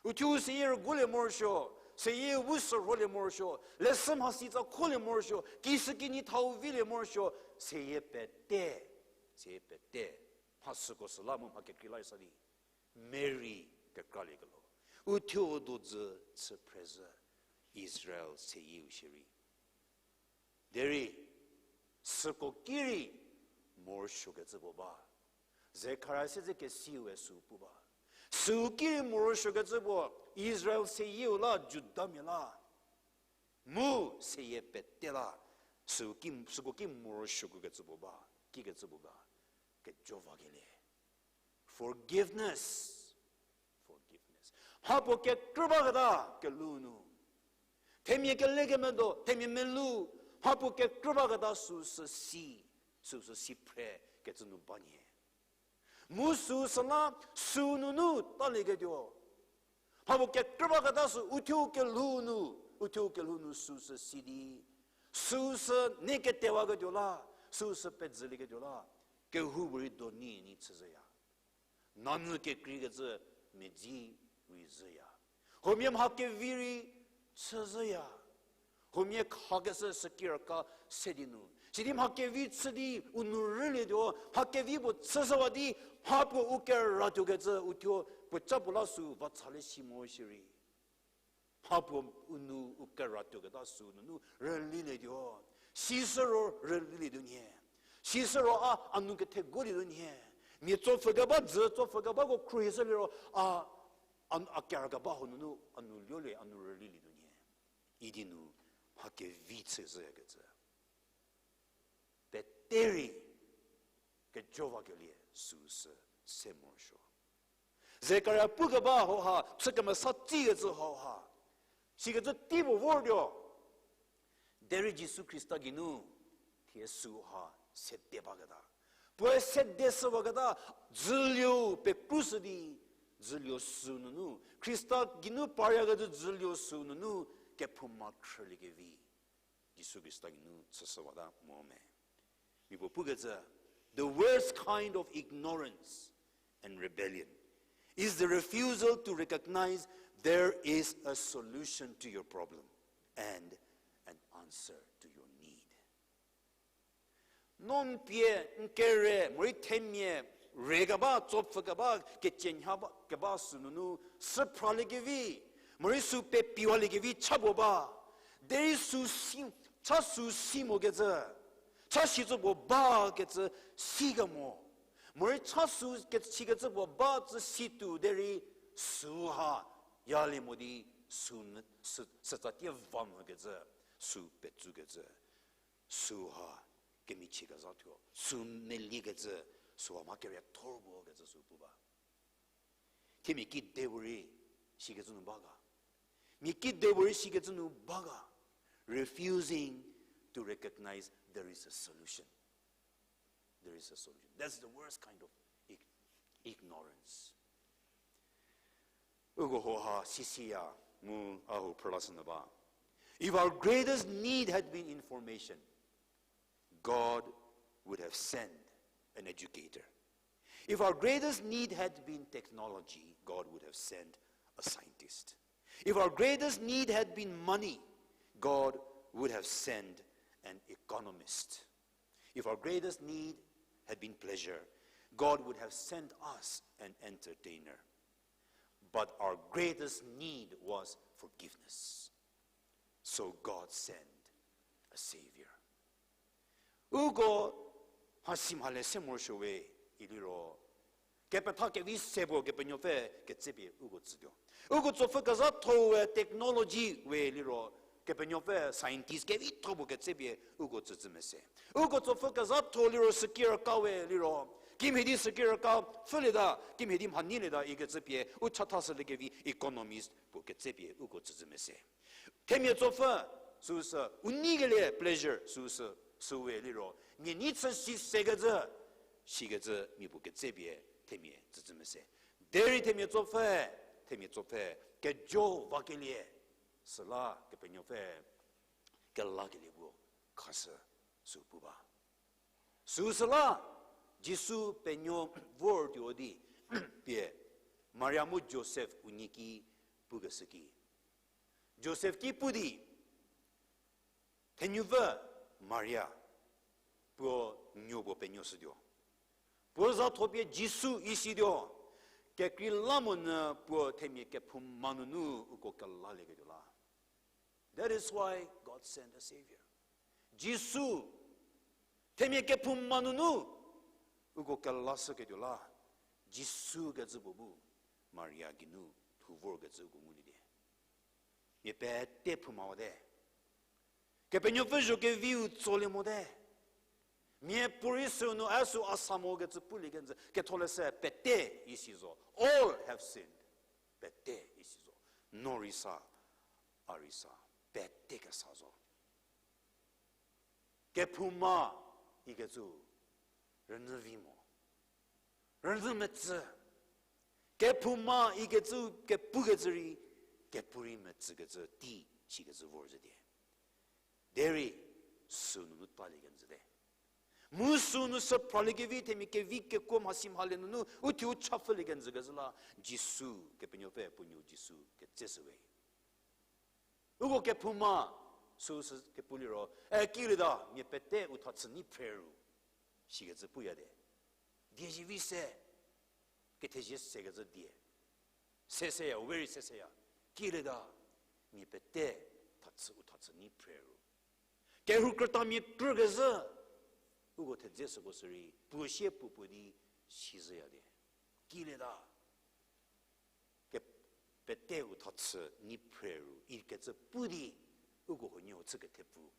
Uthuo seyie rüguolie morosuo, seyie bu sürholie morosuo, leshü mhasi tsa kholie morosuo, kisükinyi thau vilie morosuo, seyie pete, seyie pete, mha süko süla mu mha kekrei la sa di. Mary kekraliekelho. Uthuo dodzü chü phrezhü Israel seyieu shierei. Derei, süko ki rei morosuokecü puo ba. Zekharia siedzekesiu we süu pu ba. Süu ki rei morosuokecü puo Israel seyieu la Judamia la. Mu seyie pete la. Süu ki, süko ki morosuokecü puo ba. Kikecü puo ga. Kejovakelie. Forgiveness. Forgiveness. Mhapuo kekrü baketa kelhou nu. Themia kelekemedo, themia melou, mhapuo kekrü baketa süu sü si, süu sü si phre kecü nu banie. Mu süu süla, süu nunu talieketuo. Mhapuo kekrü baketa sü uthuo kelhou nu, uthuo kelhou nu süu sü si di. Süu sü nie ketewaketuo la, süu sü pezhülieketuo la. Kehoupuorei do nyi nyi chüzhüya. Nanyü kekreikecü medzi rei zhüya. Huomia mha kevi rei chüzhüya. Huomia khakeshü sükiraka se di nu. Sidi mha kevi chü di u nou rülietuo, mha kevi puo chüshüwa di, mha puo u keratuokecü u thuo puoca puo la sü va tsalie si mo shierei. Mha puo u nou u keratuoketa sü nunu rülilietuo. Sisü ro rülilietuo nhie. Sisü ro a, a nou ketheguolietuo nhie. Mia tsopfü keba dzü, tsopfü kebako khruohishü liro a, a, a kerükeba ho nunu a nou luolie, a nou rülilietuo nhie. Idi nu mha kevi chüzhüyakecü. Pete rei kejo vakelie süsü se morosuo. Zekaria pukeba hauha, chü kemesa tsikecü hauha, sikecü tei puo vortuo. Derei Jisu Khrista geinu thie süha sede baketa, puoe sede shüwaketa, dzülieu pekrushü di, dzülieu sü nunu, Khrista geinu paryakecü dzülieu sü nunu, kephouma khrüliekevi Jisu Khrista geinu chüshüwata mo me. Mia puo pukecü, the worst kind of ignorance and rebellion is the refusal to recognize there is a solution to your problem and an answer to your need. No n pie, n kere, morei themia, re keba, tsopfü keba, kecünya ba, keba sü nunu, sü phraliekevi, morei sü pepiwaliekevi cha puo ba. Derei sü si, cha sü si mokecü, cha shicü puo bakecü si kemo. Morei cha sü ke-, shikecü puo ba cü si tuo derei süha yalie mo di sü, sü, sütsa tie va mokecü, sü petsukecü. Süha kemichie kezha thuo, sü meliekecü, süha mha kerietho puo kecü sü pu ba. Thie mia kide puorei sikecü nu ba ga. Mia kide puorei sikecü nu ba ga. Refusing to recognize there is a solution. There is a solution. That's the worst kind of ig-, ignorance. Uko hoha sisiya mu a hu phrüla sünyü ba. If our greatest need had been information, God would have sent an educator. If our greatest need had been technology, God would have sent a scientist. If our greatest need had been money, God would have sent an economist. If our greatest need had been pleasure, God would have sent us an entertainer. But our greatest need was forgiveness. So God sent a Savior. Uko mhasi mhale se morosuo we iliro, kepetha kevi se puo Kepenuopfü ketsepie uko tsütuo. Uko tsopfü kezhatho we technology we liro, Kepenuopfü scientist kevitho puo ketsepie uko tsütsü mese. Uko tsopfü kezhatho liro sükiraka we liro, kimhie di sükiraka pfhülieta, kimhie di mhanyilieta ikecü pie u chathashüliekevi economist puo ketsepie uko tsütsü mese. Themia tsopfü, süsü, u nikelie pleasure, süsü, süwe liro, mia nei chü si sekecü, sikecü mia puo ketsepie themia tsütsü mese. Derei themia tsopfü, themia tsopfü, kejo vakelie, süla Kepenuopfü kelakelie puo khashü sü pu ba. Süsüla, Jisu penuo vortuo di, pie, Maria mu Josef unie ki pukeshü ki, Josef ki pu di, thenupfü Maria, puo nuo puo penuoshütuo. Puo zatho pie Jisu isituo, kekreilamonyü puo themia kephouma nunu uko kelalieketuo la. That is why God sent a Savior. Jisu, themia kephouma nunu uko kelashüketuo la, Jisu kecü puo bu Maria geinu lhou vorkecü uko ngulie di. Mia pete phoumawate. Kepenuopfü zho keviu tsolie mote. Miapuorei sünu süu a sa mo kecü pulie kenjü, ketholeshü pete isi zo. All have sinned. Pete isi zo. No rei sa, a rei sa. Pete kesa zo. Kephouma ikecü rünyü vi mo. Rünyü metsü. Kephouma ikecü kepukecü rei, kepu rei metsükecü tei sikecü vor zhütie. Derei sünunu talie kenjüte. Mu sünu sü phraliekevi themia kevi kekuo mhasi mhale nunu u thuo u cha pfhülie kenjü kezhü la, Jisu, Kepenuopfü puo nuo Jisu ketseshü we. Uko kephouma, süu sü kepu liro, e, kilieta, mia pete u thachü nei phre ru, sikecü puya de. Die zivi se, kethezie sekecü die. Se seya, we rei se seya. Kilieta, mia pete thachü u thachü nei phre ru. Kehou krütamia krükezhü, uko thedze süko sürei, puo sie puo puo di sizhüya de. Kilieta, ke pete u thachü nei phre ru ikecü pu di, uko huonuo chü kethepfu,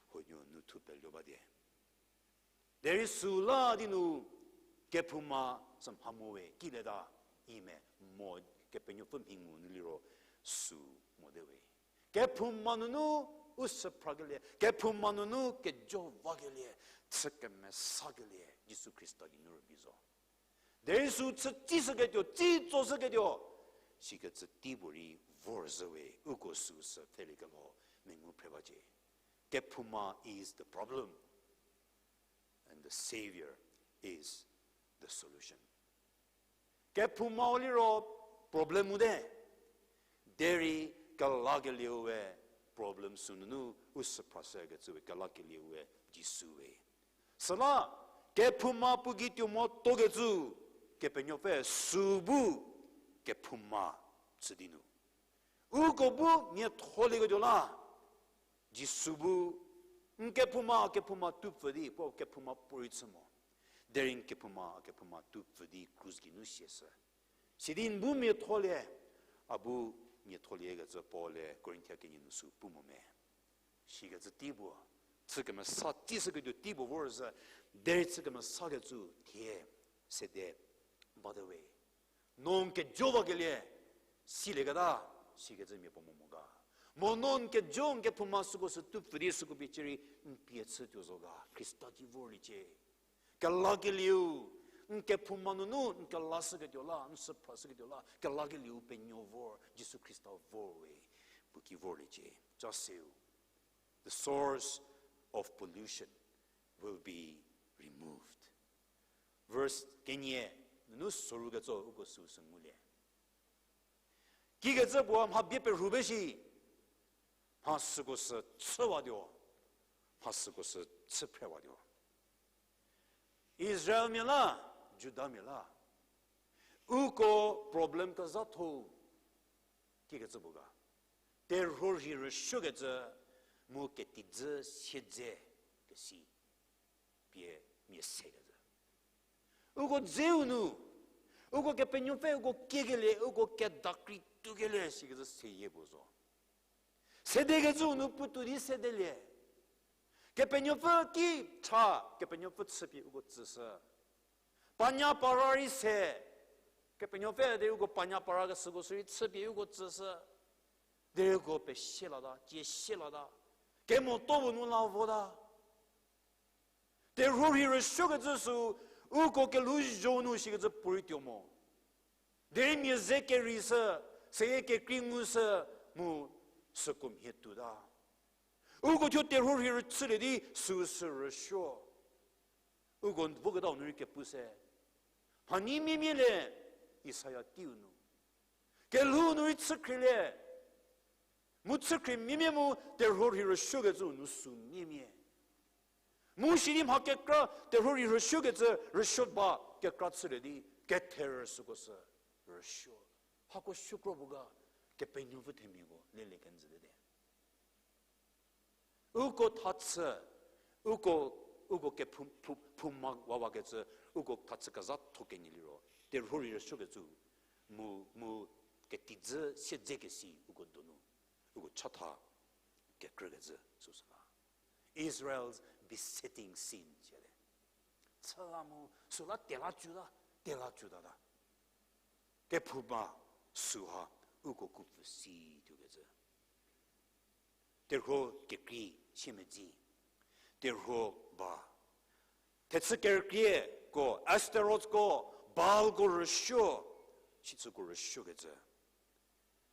huonuo nu thu peluo ba die. Derei süla di nu kephouma sü mha mo we kilieta, ime mo Kepenuopfü mhi ngu nu liro sü mote we. Kephouma nunu u sü phrakelie, kephouma nunu kejo vakelie, chü kemesakelie, Jisu Khrista geinu rübei zo. Derei sü chü tsishüketuo, tsi tsoshüketuo, sikecü tei puorei vorzhü we, uko süu sü pfheliekelho mengu phre bacie. Kephouma is the problem, and the Savior is the solution. Kephoumau liro problem u te. Derei kelakelieu we problem sünunu u sü phrashükecü we kelakelieu we Jisu we. Süla kephouma puo gei tuo mo tokecü Kepenuopfü sü bu kephouma chü di nu uko bu miatholieketuo la, Jisu bu n kephouma, kephouma tupfü di, puo kephouma puorei chü mo. Derei n kephouma, kephouma tupfü di krus geinu siashü. Sidi n bu miatholie, a bu miatholiekecü Paul-e Korinthia kenie nu sü pu mo me. Sikecü tei puo, chü kemesa tsishüketuo tei puo vorzhü, derei chü kemesakecü thie sede bate we. No n kejo vakelie, silieketa, sikecü mia puo mo mo ga. Mo no n kejo n kephouma süko sü tupfü di süko pie cierei n pie chütuo zo ga, Khrista ki vorliecie. Kelakelieu, n kephouma nunu n kelashüketuo la, n sü phrashüketuo la, kelakelieu penuo vor, Jisu Khrista vor we, puo ki vorliecie. Ca seu, the source of pollution will be removed. Verse kenie nunu soru ketso uko süu sü ngulie. Kikecü puo mha bie perhu be shi, mha süko sü chüwatuo, mha süko sü chü phrewatuo. Israelmia la, Judamia la, uko problem kezhatho kikecü puo ga. Terhuo rhei rüsuokecü mu ketijü siedze kesi pie mia sekecü. Uko dzeu nu, uko Kepenuopfü uko kiekelie, uko kedakri tukelie sikecü seyie puo zo. Sedekecüu nu puotou di sedelie. Kepenuopfü ki cha, Kepenuopfü chüpie uko tsüshü. Panya para rei se, Kepenuopfü derei uko panya para kesüko sürei chüpie uko tsüshü. Derei uko pesie lata, cie sie lata. Kemo to puo nu la vota. Terhuo rhei rüsuokecü sü, uko kelhou zho nu shikecü puorei tuo mo. Derei mia ze kerei shü, seyie kekrei ngu shü, mu süko mhie tuota. Uko thuo terhuo rhei rüchülie di süu sü rüsuo. Uko voketau nu rei kepu se. Mhanyi miemie le, Isaia teiu nu. Kelhou nu rei chükhrielie. Mu chükhrie miemie mu terhuo rhei rüsuokecüu nu sü miemie. Mu sidi mha kekra terhuo rhei rüsuokecü rüsuo ba kekra chülie di ketherü süko sü rüsuo. Hako suokro puo ga Kepenuopfü themiako lelie kenjüte te. Uko thachü, uko, uko kephouma wawakecü, uko thachü kezhatho kenie liro, terhuo rhei rüsuokecü, mu, mu ketijü siedzekesi uko donu, uko chatha kekrükecü süsü la. Israel's besetting sin site. Chüla mu süla tela cuta, tela cutata. Kephouma süha uko kupfü si tuokecü. Terhuo kekrei siemedzi. Terhuo ba. Thechü kerükrieko, Ashtarothko, Baalko rüsuo, sitsüko rüsuokecü.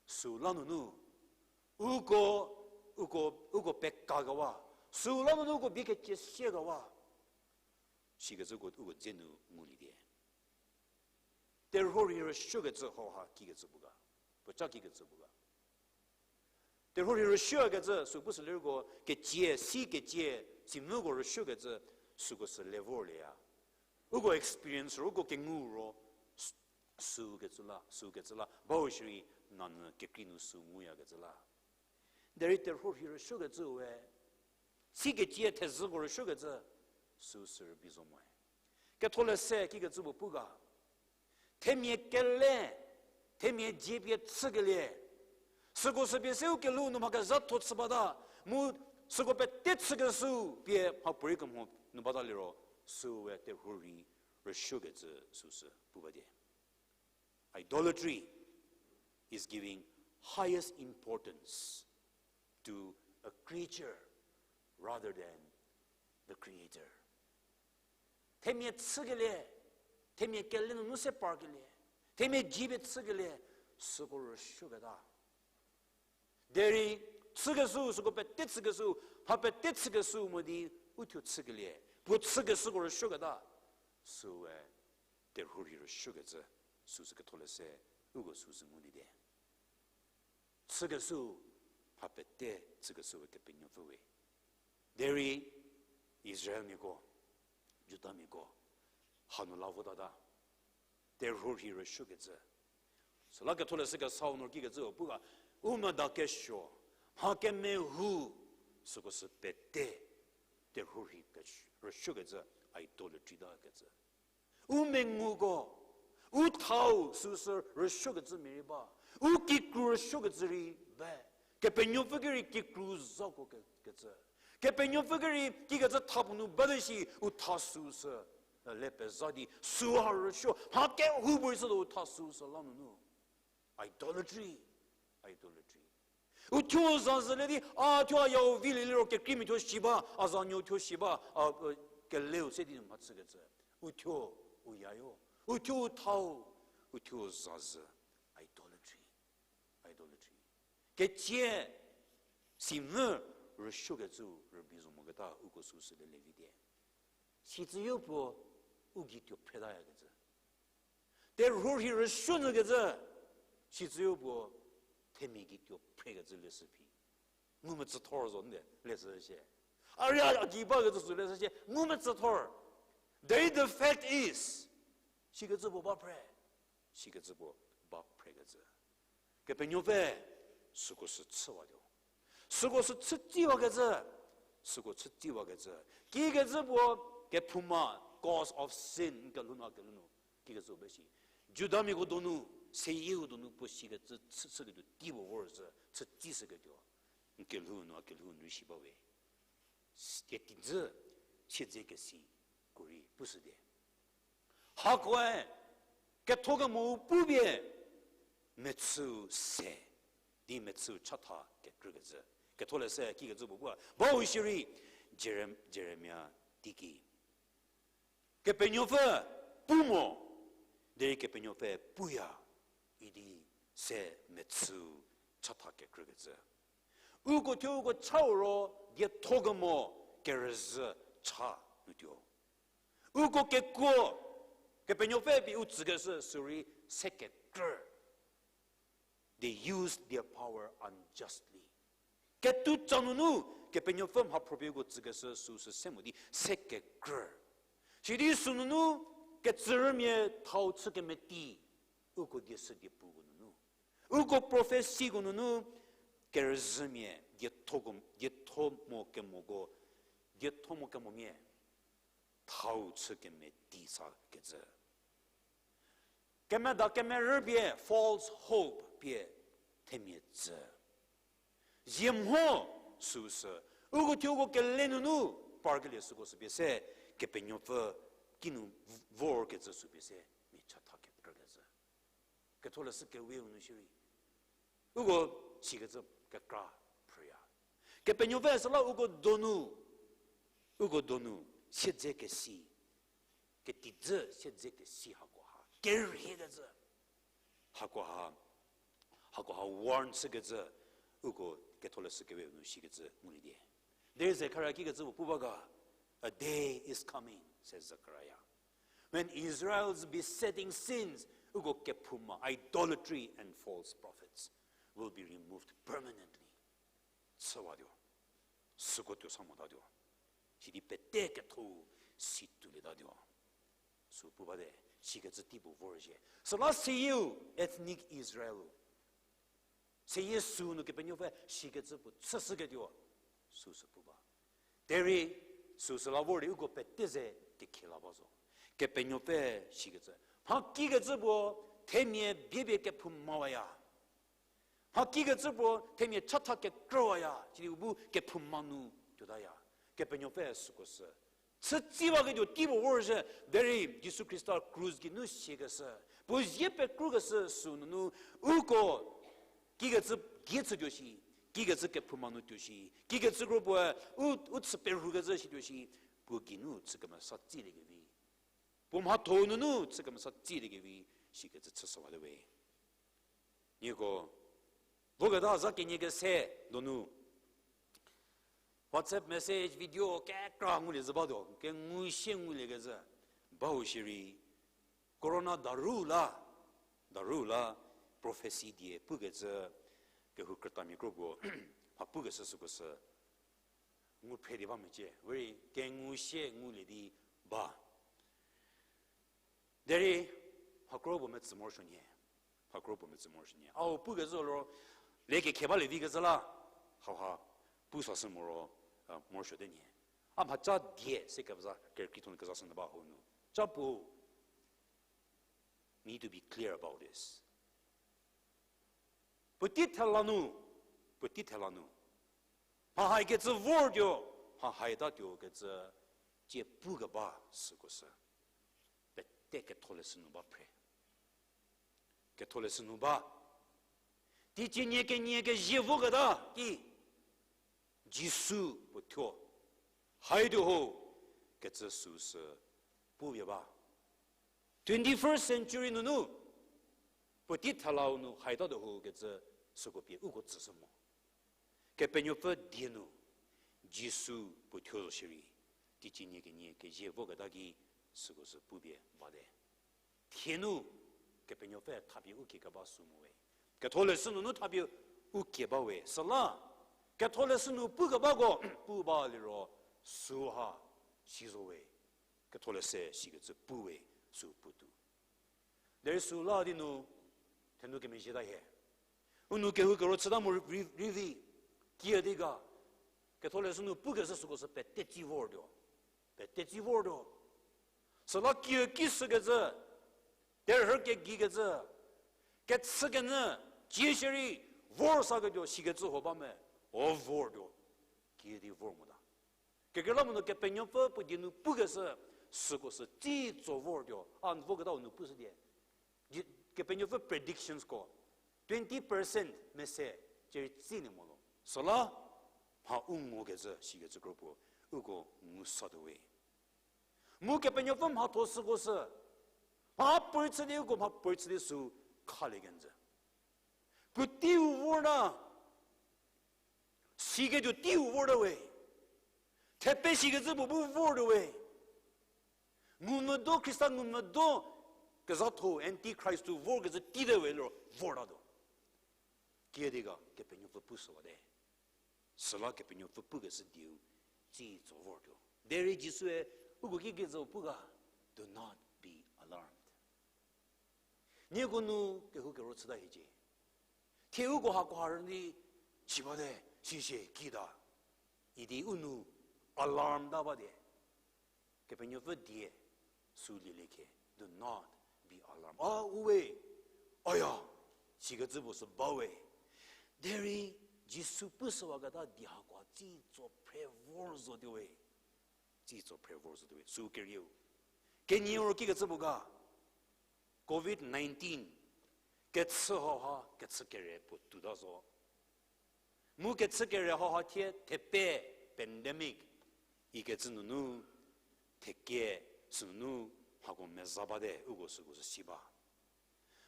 Süla nunu, uko, uko, uko pekakewa. Süla nunu uko bie kecie siekewa. Sikecüko uko dze nu ngulie die. Terhuo rhi rüsuokecü hauha kikecü puo ga. Puoca kikecü puo ga. Terhuo rhi rüsuokecü sü pu sü lerko kecie, si kecie, simvüko rüsuokecü süko sü le vorlieya. Uko experience ro, uko kengu ro, s-, sükecü la, sükecü la, bau shierei nanyü kekrei nu sü nguyakecü la. Derei terhuo rhi rüsuokecü we, si kecie thezhüko rüsuokecü, sü sü rübei zo moe. Ketholeshü kikecü puo pu ga. Themia kele, themia dzie pie chükelie. Süko sü pie se u kelhou nu mha kezhatho chü bata, mu süko pete chükeshü pie mhapuorei kemho nu bata liro, süwe terhuo rhi rüsuokecü süsü pu ba die. Idolatry is giving highest importance to a creature rather than the creator. Themia chükelie, themia kele nunu se parkelie, themia dzie pie chükelie, süko rüsuoketa. Derei chükeshü, süko pete chükeshü, mha pete chükeshü mo di uthuo chükelie, puo chükeshüko rüsuoketa, süwe terhuo rhi rüsuokecü, süsü ketholeshü se, uko süsü ngulie die. Chükeshü, mha pete chükeshüwe Kepenuopfü we. Derei Israelmiako, Judamiako, hanu la votata. Terhuo rhi rüsuokecü. Süla ketholeshü kesau nu kikecü pu ga, u medakesuo, mha kemehou, süko sü pete, terhuo rhi ke-, rüsuokecü, idolatry ta kecü. U menguko, u thau süsü rüsuokecü mia rei ba, u kikru rüsuokecü rei ba, Kepenuopfü ki rei kikru zako ke-, kecü. Kepenuopfü ki rei kikecü tha puo nu bate shi u tha süsü, e, le peza di süha rüsuo, mha kehoupuorei sütuo u tha süsü la nunu. Idolatry. Idolatry. Uthuo za zhülie di, a thuo a yau vilie liro kekreimia thuo shi ba, a zanuo thuo shi ba, a, e, keleu se di nu mhachükecü. Uthuo, u yayo. Uthuo u thau, uthuo za zhü. Idolatry. Idolatry. Kecie, simvü rüsuokecü rübei zo moketa uko süsü le levi die. Sitse yopuo u gei tuo phretayakecü. Terhuo rhi rüsuo nyükecü, sitse yopuo themia gei tuo phrekecü leshü phi. Ngumetsüthor zo nde leshü shie. A rei a gei bakecü sü leshü shie, ngumetsüthor. Derei the fact is, sikecü puo ba phre. Sikecü puo ba phrekecü. Kepenuopfü, süko sü chüwatuo. Süko sü chütsiwakecü. Süko chütsiwakecü. Kikecü puo kephouma cause of sin, n kelhou nu, a kelhou nu. Kikecü be shi. Judamiako donu, seyieu donu puo sikecü chü, chüketuo tei puo vor zhü, chütsishüketuo. N kelhou nu, a kelhou nu rei shi bawe. Ketijü, siedze kesi, ko rei pushü die. Hakoe, ketho kemo pupie, mechüu se, di mechüu chatha kekrükecü. Ketholeshü kikecü puo pu a, bau shierei, Jerem-, Jeremia teiki. Kepenuopfü pu mo, derei Kepenuopfü puya, idi se mechüu chatha kekrükecü. Uko thuo uko chau ro dietho kemo kerüzhü cha nutuo. Uko kekuo, Kepenuopfü pie u tsükeshü sürei se kekrü. They used their power unjustly. Ketuo cha nunu, Kepenuopfü mhaphro pie uko tsükeshü süsü se mo di se kekrü. Sidi sünunu, ketsürümia thau chü kemeti, uko dieshü diepuko nunu. Uko prophecyko nunu, kerüzhümia dietho ko, dietho mo kemoko, dietho mo kemomia, thau chü kemeti sakecü. Kemeda kemerü pie false hope pie themia tsü. Zie mho süsü, uko thuo uko kele nunu parkelie süko sü pie se, Kepenuopfü kinu vorkecü sü pie se, mia chatha kekrükecü. Ketholeshü keweu nu shierei. Uko sikecü kekra phrüya. Kepenuopfü süla uko donu, uko donu, siedze kesi, ketijü siedze kesi hakoha kerhiekecü. Hakoha, hakoha warn chükecü, uko Ketholeshü keweu nu shikecü ngulie die. Derei Zekaria kikecü puo pu ba ga, a day is coming, says the Lord. says Zechariah. When Israel's besetting sins, uko kephouma, idolatry and false prophets, will be removed permanently. Chüwatuo, süko tuo sa motatuo, sidi pete ketho si tuolietatuo. Sü pu bate, sikecü tei puo vorzhie. Süla seyieu ethnic Israel-u, seyie sünu Kepenuopfü sikecü puo chüshüketuo, süsü pu ba. Derei, süsüla vor di uko pete ze kekhie la ba zo. Kepenuopfü sikecü, mha kikecü puo, themia biepie kephoumawa ya. Mha kikecü puo, themia chatha kekrüwa ya, sidi u bu kephouma nu tuotaya. Kepenuopfü süko sü chütsiwaketuo tei puo vorzhie, derei Jisu Khrista krus geinu siakeshü, puo zie pekrukeshü sünunu, uko kikecü die chütuo shi, kikecü kephouma nu tuo shi, kikecü kro puoe u, u chü perhukecü situo shi, puo geinu chü kemesa tsiliekevi, puo mhatho nunu chü kemesa tsiliekevi, sikecü chüshüwate we. Nieko, voketa za kenie kese donu WhatsApp message, video kekra ngulie zü batuo, kengu sie nguliekezhü bau shierei, corona daru la, daru la prophecy die pukecü kehou krütamia kro puo mha pukeshü süko sü ngu phre di ba mecie, we rei kengu sie ngulie di ba. Derei, mhakro puo metsü morosuo nyie. Mhakro puo metsü morosuo nyie. A u pukecü liro, le kekhe balie vikecü la, hauha, pu sashü moro, morosuote nyie. A mhaca die se keza, kekrei thon kezashü nyü ba hau nu. Ca puo, need to be clear about this. Puotei thela nu, puotei thela nu, mha haikecü vortuo, mha haitatuo kecü, tie pukeba süko sü pete ketholeshü nu ba phre. Ketholeshü nu ba. Teicie nie kenie kezie voketa ki, Jisu puo thuo, haituo ho kecü süsü pupie ba. Twenty-first century nunu, puotei thelau nu haitatuo ho kecü süko pie uko tsüshü mo. Kepenuopfü die nu, Jisu puo thuo zo shierei, teicie nie kenie kezie voketa ki süko sü pupie bate. Thie nu, Kepenuopfü thapie u kie keba sü mo we. Ketholeshü nunu thapie u kie ba we. Süla, ketholeshü nu pukebako, pu ba liro, süha, si zo we. Ketholeshü sikecü pu we, sü putu. Derei süla di nu, thenu kemezhieta hie. U nu kehou kero chüta mo rei, rei vi, kiüdi ga, ketholeshü nu pukeshü süko sü pete tsi vortuo. Pete tsi vortuo. Süla kiüki sükecü, terhü kegikecü, kechükenyü, cie shierei, vor saketuo, sikecü ho ba me, o vortuo. Kiüdi vor mota. Kekreilamonyü Kepenuopfü puo die nu pukeshü, süko sü tsi tso vortuo, a n voketau nu pushüdie. Di-, Kepenuopfü predictions ko, twenty percent mese, cierei tsi ne mo lo. Süla, mha u ngokecü, sikecü kro puo, uko ngu satuo we. Mu Kepenuopfü mhatho süko sü, mha puorei chü di uko mha puorei chü di sü khalie kenjü. Puoteiu vorta, siketuo teiu vorta we. Thepe sikecü puo bu vortuo we. Ngumvüdo, Khrista ngumvüdo, kezhatho, antichrist-u vorkecü teite we liro vortatuo. Kiüdi ga Kepenuopfü pushüwate. Süla Kepenuopfü pukeshü dieu tsi tso vortuo. Derei Jisue uko ki kecü pu ga, do not be alarmed. Nieko nu kehou kero chüta hiecie. Thie uko hakoha rüni chibate, sishie kita, idi u nu alarm ta bate. Kepenuopfü die sü lielie khe, do not be alarmed. A, u we, aya, sikecü puo sü ba we. Derei Jisu pushüwaketa die hakoha tsi tso phre vor zotuo we. Tsi tso phre vor zotuo we. Sü kerieu. Kenieu ro kikecü puo ga, covid nineteen, kechü hauha kechü kere puo tuota zo. Mu kechü kere hauha thie thepe pandemic ikecü nunu, thekie sünunu, hako meza bate uko süko sü si ba.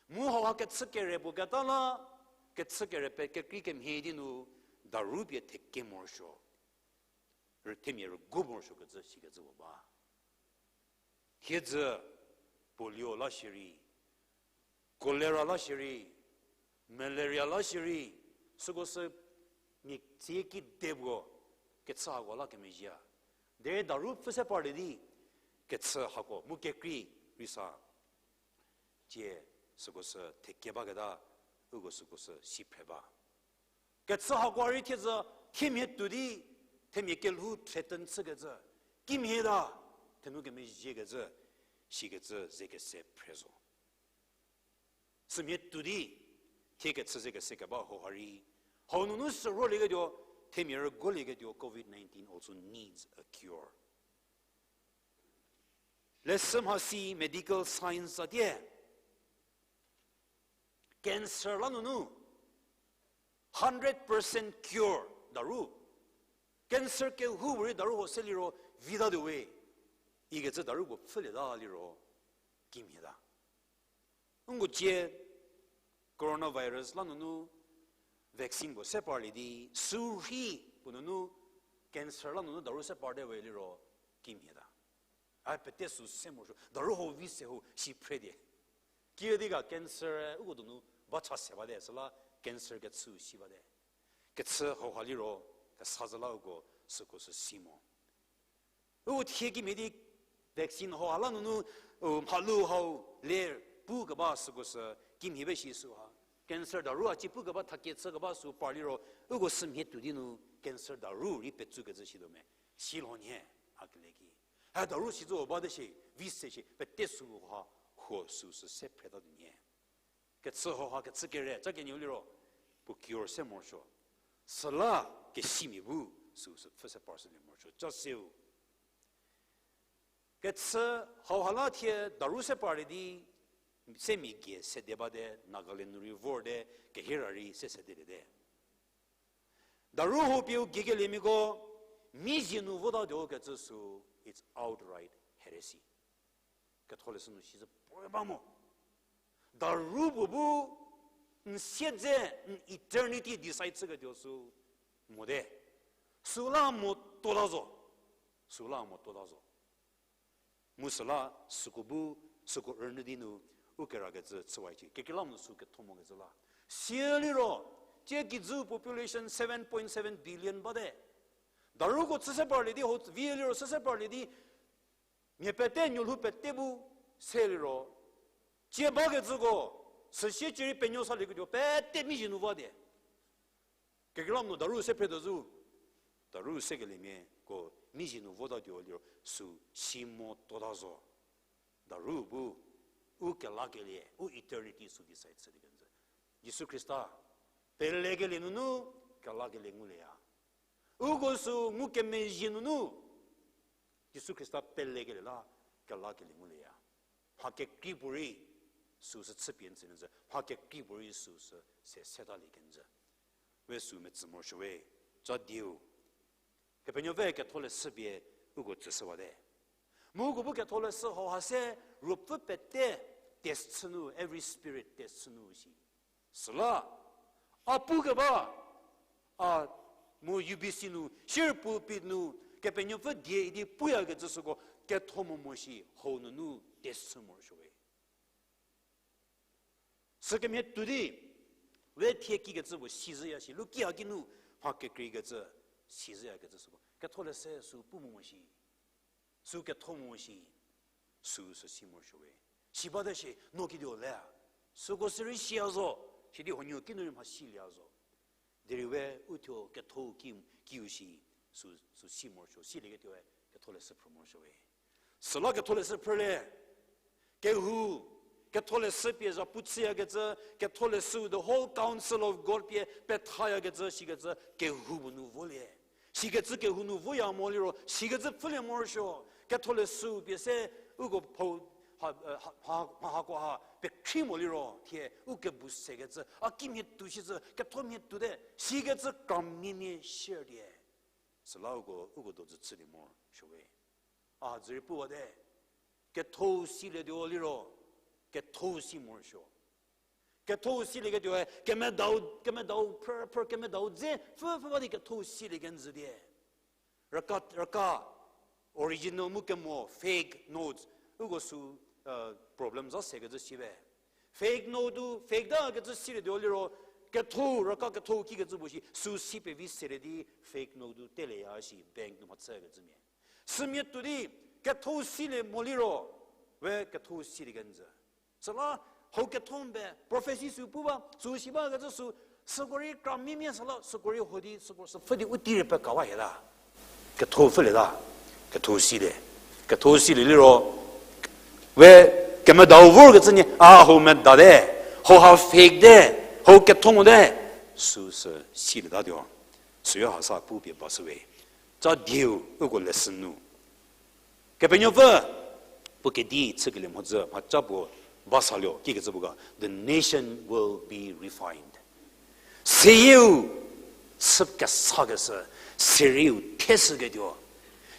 Mu hauha kechü kere puo keta la, kechü kere pe kekrei kemhie di nu, daru pie thekie morosuo, rüthemia rügu morosuokecü sikecü puo ba. Thiedzü polio la shierei, cholera la shierei, malaria la shierei, süko sü mia tsie kedipuo kechü hako la kemezhie. Derei daru pfü se parlie di, kechü hako mu kekrei rei sa. Tie süko sü theke baketa, uko süko sü si phre ba. Kechü hako rei thiedzü, themia tuo di, themia kelhou threaten chükecü, kimhie ta, thenou kemezhiekecü, sikecü ze kese phre zo. Sümhie tuo di, thie kechü ze kese keba hauha rei, hau nunu sü rolieketuo, themia rügolieketuo, covid nineteen also needs a cure. Leshü mhasi medical science a tie, cancer la nunu hundred percent cure daru. Cancer kehoupuorei daru ho se liro vitatuo we. Ikecü daru puo pfhülieta liro kimhie ta. Nko cie coronavirus la nunu vaccine puo se parlie di, sürhei puo nunu cancer la nunu daru se parte we liro kimhie ta. A pete sü se morosuo, daru ho vi se ho si phre die. Kiüdi ga cancer uko donu ba cha se bate, süla cancer kechü si bate. Kechü hauha liro, kesa zü la uko süko sü si mo. Uko thie kimhie di vaccine hauha la nunu, u, mhalu hau le pu keba süko sü kimhie pe shi süha. Cancer daru a ci pu keba thakie chü keba sü par liro, uko sümhie tuo di nu cancer daru rei petsukecü shituo me. Silho nhie, a kele ki. Ha daru si zo bate shi, vi se shi, pete sü ha, huo sü sü se phreta tuo nhie. Kechü hauha kechü kere, cha kenieu liro, puo cure se morosuo. Süla kesimia bu, sü sü pfhü se par shülie morosuo, cha seu. Kechü hauha la thie daru se parlie di, se mia gie sede bate, Nagaland nu rei vorte, kehira rei se sedeliete. Daru ho pieu giekeliemiako, mi zie nu votatuo kecü sü, it's outright heresy. Ketholeshü nu sizü puoe ba mo. Daru puo bu, n siedze, n eternity decide chüketuo sü, mote. Süla mo tuota zo. Süla mo tuota zo. Mu süla süko bu, süko rünyü di nu, u kerakecü chüwaicie. Kekreilamonyü sü ketho mokecü la. Sie liro, tie kijü population seven point seven billion bate. Daruko chü se parlie di, ho vi liro chü se parlie di, mia pete nuolhou pete bu se liro, tie bakecüko, süsie cierei penuo salieketuo pete mi zie nu va die. Kekreilamonyü daru se phretuo zo, daru sekeliemiako mi zie nu votatuo liro sü si mo tuota zo. Daru bu, u kelakelie, u eternity sü decide chülie kenjü. Jisu Khrista, pelekelie nunu, kelakelie ngulieya. Uko sü ngukemezhie nunu, Jisu Khrista pelekelie la, kelakelie ngulieya. Mha kekrei puorei, sü sü chüpie n tsülienjü, mha kekrei puorei sü sü se setalie kenjü. We sü metsü morosuo we, cha dieu. Kepenuopfü ketholeshü pie uko tsüshüwate. Mu uko bu ketholeshü hauha se ruopfü pete test chü nu, every spirit test chü nu shi. Süla, a pukeba, a mu U B C nu, share pulpit nu, Kepenuopfü die idi puyakecü süko ketho mo mo shi hau nunu test chü morosuo we. Sükemhie tuo di, we thie kikecü puo sizhüya shi, luki haki nu mha kekreikecü, sizhüyakecü süko. Ketholeshü sü pu mo mo shi, sü ketho mo mo shi, sü sü si morosuo we. Si bate shi, no kituo le. Süko sü rei siya zo, sidi huonuo kinu rei mha silieya zo. Derei we uthuo ketho ki, kiu shi, sü, sü si morosuo, silieketuoe ketholeshü phrü morosuo we. Süla ketholeshü phrülie, kehou, ketholeshü pie zhapu chüyakecü, ketholeshü the whole counsel of God pie pethayakecü, sikecü kehou puo nu volie. Sikecü kehou nu voya mo liro, sikecü pfhülie morosuo, ketholeshü pie se, uko phou, ha, ha, ha, mha hako ha, pekhri mo liro, thie, u kebu sekecü, a kimhie tuo shicü, kethomhie tuote, sikecü krammiemia share die. Süla uko, uko dojü chülie morosuo we. A dzürei puwate, ketho silietuo liro, ketho si morosuo. Ketho silieketuoe, kemedau, kemedau, phrü, phrü, kemedau dze, pfü, pfü ba di ketho silie kenjü die. Raka, raka, original mu kemo, fake notes, Uko sü, problem za sekecü siwe. Fake note, fake ta kecü silie tuo liro, ketho, raka ketho kikecü puo shi, sü si pevi selie di fake note telie ya shi bank nu mhachükecü mia. Sümia tuo di, ketho silie mo liro, we ketho silie kenjü. Süla, hau ketho mbe, prophecy sü pu ba, sü si bakecü sü, süko rei kramimia süla, süko rei ho di, süko sü pfhü di u tei rei pekawa hieta. Ketho pfhülieta, ketho silie. Ketho silie liro, we kemedau vorkecü nie, a hau medate, hau ha fake te, hau ketho mote, süsü silietatuo. Süyo ha sa pupie ba shüwe. Ca dieu uko lesson nu. Kepenuopfü, puo kedi chükelie mhodzü mhaca puo ba saluo kikecü puo ga, the nation will be refined. Seyieu chü kesakeshü, serieu theshüketuo.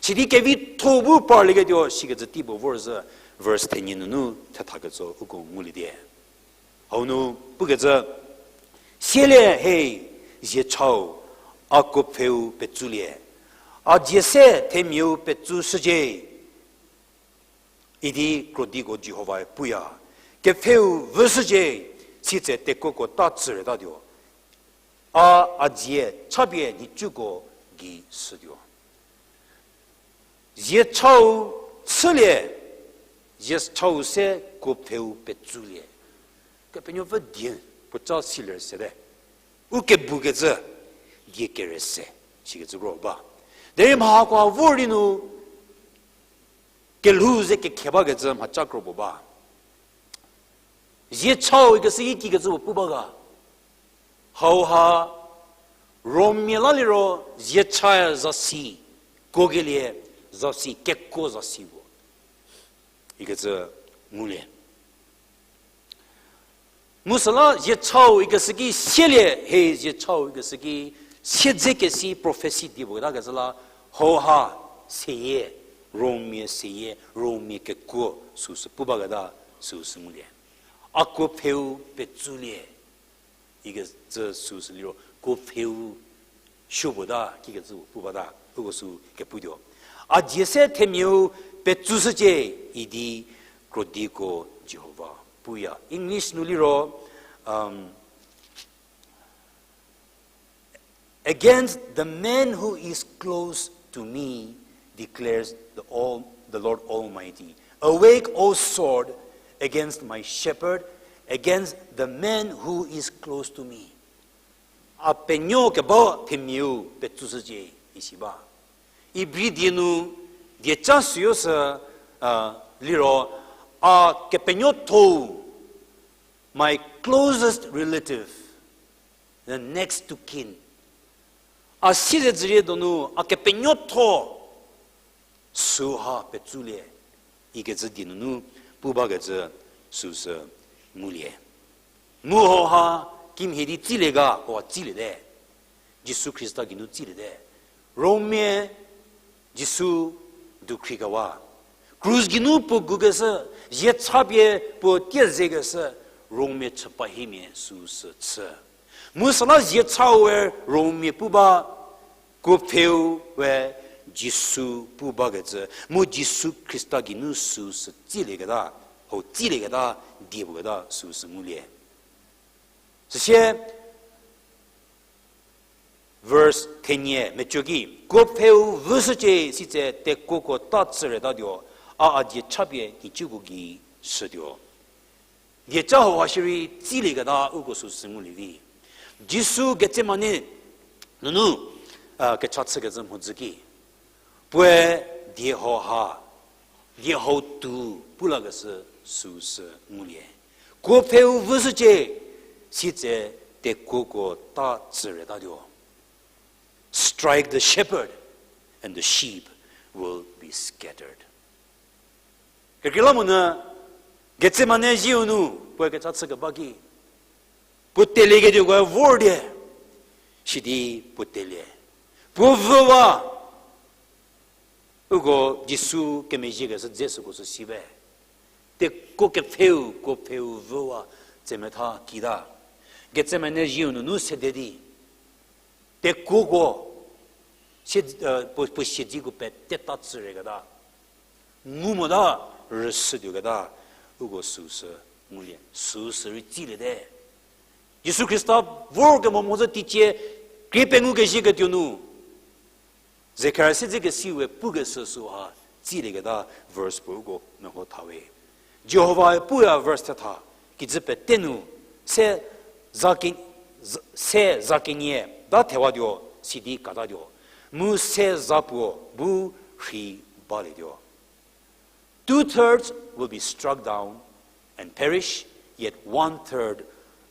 Sidi kevitho bu parlieketuo, sikecü tei puo vorzhü, verse thenie nunu thethakecü uko nguliete. Hau nu pukecü, sielie he, zie chau, a kuo pfheu petsulie. A dzie se themiau petsu shücie, idi krodiko Jihovae puya. Kepfheu vüshücie, sitse tekuoko ta tsüretatuo. A, a dzie chapie nhicuko gei shütuo. Zie chau chülie, zie chau se kuo pfheu petsulie. Kepenuopfü die puoca silie sete. U kebukecü die kere se, sikecü kro ba. Derei mha hakoha vor di nu, kelhou ze kekhe bakecü mhaca kro puo ba. Zie chau ikeshü ki kikecü puo pu ba ga. Hauha, Rommia la liro zie cha zasi, kuokelie zasi, kekuo zasi puo. Ikecü ngulie. Mu süla zie chau ikeshü ki sielie he zie chau ikeshü ki siedzekesi prophecy die puo ketakecü la hauha seyie, Rommia seyie, Rommia kekuo süsü pu baketa süsü ngulie. A kuo pfheu petsulie. Ikecü süsü liro kuo pfheu supuo ta, kikecü pu bata, uko sü keputuo. A dzie se themiau petsushücie idi krodiko Jihova puya. English nu liro, um, Against the man who is close to me, declares the, all, the Lord Almighty. Awake, O sword, against my shepherd, against the man who is close to me. A penuo keba themiau petsushücie isi ba. Ibri die nu dieca süyo sü, a, liro, a kepenuotho, my closest relative, the next to kin. A siezedzürie donu a kepenuotho süha petsulie, ikecü die nunu pu bakecü süsü ngulie. Mu hauha kimhie di tsilie ga, hauha tsiliete. Jisu Khrista geinu tsiliete. Romia Jisu dukhri kewa. Krus geinu puo gukeshü, zie chapie puo tiezekeshü, Romia chüpahimia süsü chü. Mu süla zie chau we Romia pu ba, kuo pfheu we Jisu pu bakecü, mu Jisu Khrista geinu süsü tsilieketa, hau tsilieketa, die puo keta süsü ngulie. Süsie, verse thenie mecoki, kuo pfheu vüshücie sitse tekuoko ta tsüretatuo, a a dzie chapie nhicuko gei shütuo. Dieca hauha shierei tsilieketa uko süsü ngulie vi. Jisu Getsemane nunu, a, kecha chükecü mhodzü ki, puoe die hauha, die hau tu pu lakeshü süsü ngulie. Kuo pfheu vüshücie, sitse tekuoko ta tsüretatuo. Strike the shepherd, and the sheep will be scattered. Kekreilamonyü Getsemane zieu nu puoe kecha chükeba ki, puo telieketuokoe vor die, sidi puo telie. Puo vüwa, uko Jisu kemezhiekeshü dze süko sü siwe. Tekuo kepfheu, kuo pfheu vüwa, tsemetha kita. Getsemane zieu nunu sede di, tekuoko, sie, e, puo, puo siedziko peteta tsüreketa. Ngu mota, rüshütuoketa, uko süsü ngulie, süsü rei tsiliete. Jisu Khrista vorkemo mhodzü teicie krie pengukezhieketuo nu, Zekaria siedzekesiu we pukeshü süha tsilieketa verse puo uko meho thawe. Jihovae puya verse thetha, kijü pete nu, se za ke-, z-, se za kenie ta thewatuo, sidi katatuo, mu se za puo bu rhi balietuo. Two thirds will be struck down and perish, yet one third,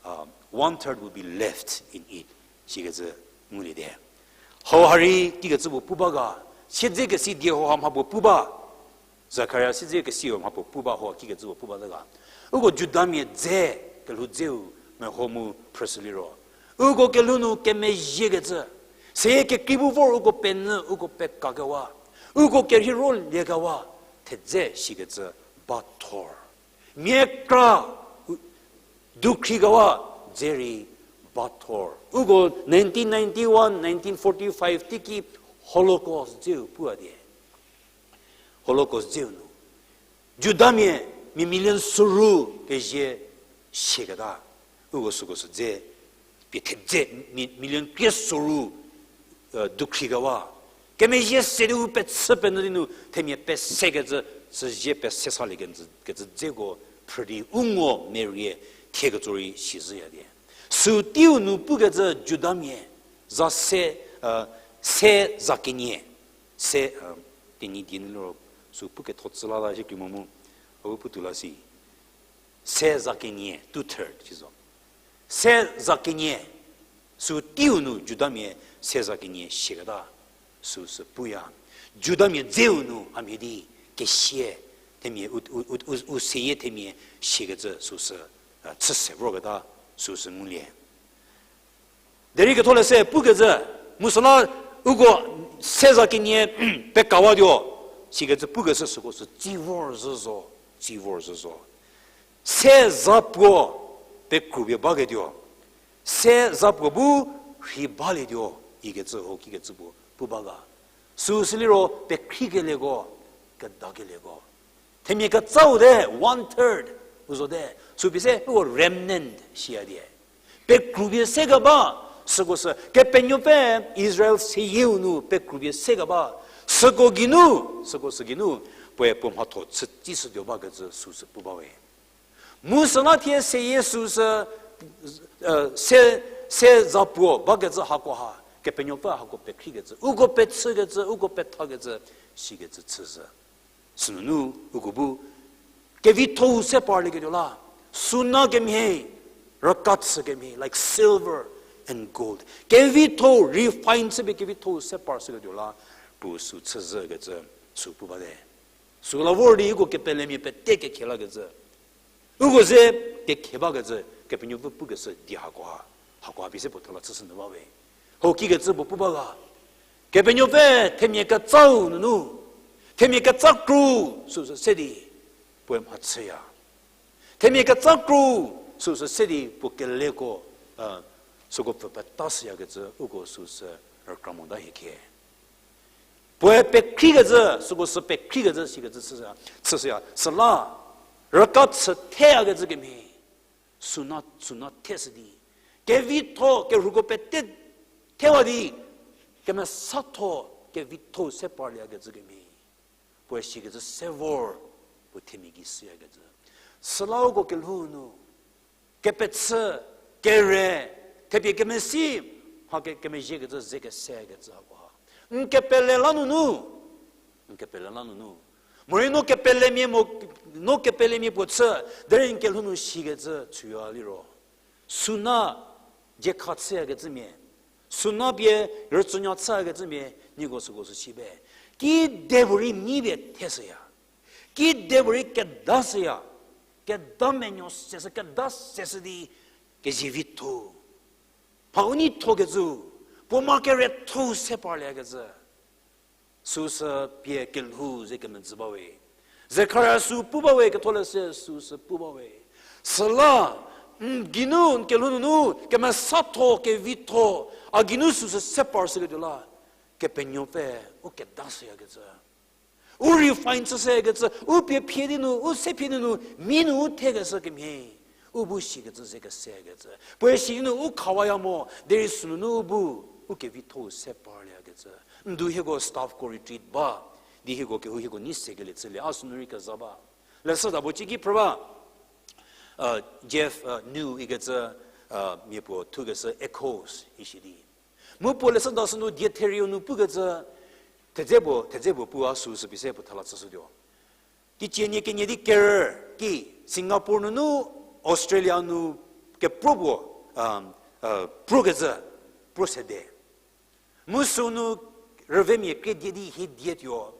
um, one third will be left in it. Sikecü ngulie te. Hauha rei kikecü puo pu ba ga, siedzekesi die hauha mha puo pu ba. Zakaria siedzekesiu mha puo pu ba ho kikecü puo pu ba zü ga. Uko Judamia dze, kelhou dzeu meho mu phrüshü liro, uko kelhou nu kemezhiekecü, seyie kekrei bu vor uko penyü, uko pekakewa, uko kerhei ro liekewa, thedze shikecü bathor. Mia kra, u-, dukhrikewa dze rei bathor. Uko nineteen ninety-one, nineteen forty-five teiki Holocaust dzeu pu a die. Holocaust dzeu nu Judamia mia million soru kezie siaketa, uko süko sü dze, pie thedze, mi-, million krie soru, dukhrikewa. Kemezhie se di u pechü penyü di nu themia pesekecü, süzie pese salie kenjü, kecü dzeko phrü di u ngo merie thie ketso rei sizhüya die. Sü teiu nu pukecü Judamia, za se, se za kenie, se, Tenyidie nu liro, sü pu ketho tsü la la shie kri mo mu, a bu pu tuo la si. Se za kenie, two third, si zo. Se za kenie, sü teiu nu Judamia se za kenie siaketa, süsü puya. Judamia dzeu nu hamhie di kesia, themia u, u, u, u, u seyie themia siakecü süsü, chü se vorketa, süsü ngulie. Derei ketholeshü pukecü, mu süla uko se za kenie pekawatuo, sikecü pukeshü süko sü tsi vor zhü zo, tsi vor zhü zo. Se za puo pekrupie baketuo, se za puo bu rhi balietuo, ikecü ho kikecü puo pu ba ga. Süsü liro pekhrikelieko, kedakelieko. Themia ketsau te, one third, u zo te. Sü pie se, uko remnant siya die. Pekrupie se keba, süko sü, Kepenuopfü Israel seyieu nu pekrupie se keba, süko geinu, süko sü geinu, puoe puo mhatho chü tsishütuo bakecü süsü pu bawe. Mu süla thie seyie süsü, se, se za puo bakecü hakoha, Kepenuopfü hako pekhrikecü, uko pechükecü, uko pethakecü, sikecü chüzhü. Sünunu uko bu kevitho-u se parlieketuo la, suna kemhie, rüka chü kemhie, like silver and gold. Kevitho, refine chüpie kevitho-u se par shüketuo la, puo sü chüzhükecü, sü pu bate. Süla vor di uko kepelemia pete kekhe lakecü, uko ze kekhe bakecü, Kepenuopfü pukeshü di hakoha, hakoha pie se puo thela chüshü nyü bawe. Ho kikecü puo pu ba ga, Kepenuopfü themia ketsau nunu, themia ketsa kru süsü se di puoe mhachüya. Themia ketsa kru süsü se di puo keleko, süko pfü petashüyakecü uko süsü rükra mota hie khe. Puoe pekhrikecü, süko sü pekhrikecü sikecü chüshüya, chüshüya. Süla rüka chü theyakecü kemhie, suna, suna theshü di, kevitho, kerhuko pete thewa di, kemesatho, kevitho se parlieyakecü kemhie, puoe sikecü se vor, puo themia gei shüyakecü. Süla uko kelhou nu, kepechü, kere, thepie kemesi, mha ke, kemezhiekecü ze kesekecü hakoha, n kepele la nunu, n kepele la nunu, morei no kepelemia mo, no kepelemia puo chü, derei n kelhou nu sikecü chüya liro, suna diekha chüyakecümia, suna pie rütsünya chüyakecümia, nieko süko sü si be. Kidepuorei mi pie theshüya. Kidepuorei kedashüya. Keda menuo seshü, keda seshü di kezivitho, mha u neithokecü, puo ma kerethou se parlieyakecü. Süsü pie kelhou ze kemedzü bawe. Zekharia sü pu bawe, ketholeshü süsü pu bawe. Süla, n geinu, n kelhou nunu, kemesatho, kevitho, a geinu süsü se par shüketuo la, Kepenuopfü u kedashüyakecü. U refine chü sekecü, u pie phie di nu, u se phie di nu, mi nu u thekeshü kemhie. U bu shikecü ze kesekecü. Puoe shi di nu u khawaya mo, derei sünunu u bu, u kevitho-u se parliekecü. Ndu hieko staffko retreat ba, di hieko kehou hieko nei sekelie chülie, a sünu rei keza ba. Leshüda puo cieki phrü ba, Jeff New ikecü, mia puo thukeshü Echoes ishi di. Mu puo leshüda sünu die therieu nu pukecü, thedze puo, thedze puo pu a süu sü pie se puo thela chüshütuo. Teicie nie kenie di kerü ki Singapore nunu Australia nu kepro puo, prokecü, pro sede. Mu sünu rüvemia krie die di hie die tuo.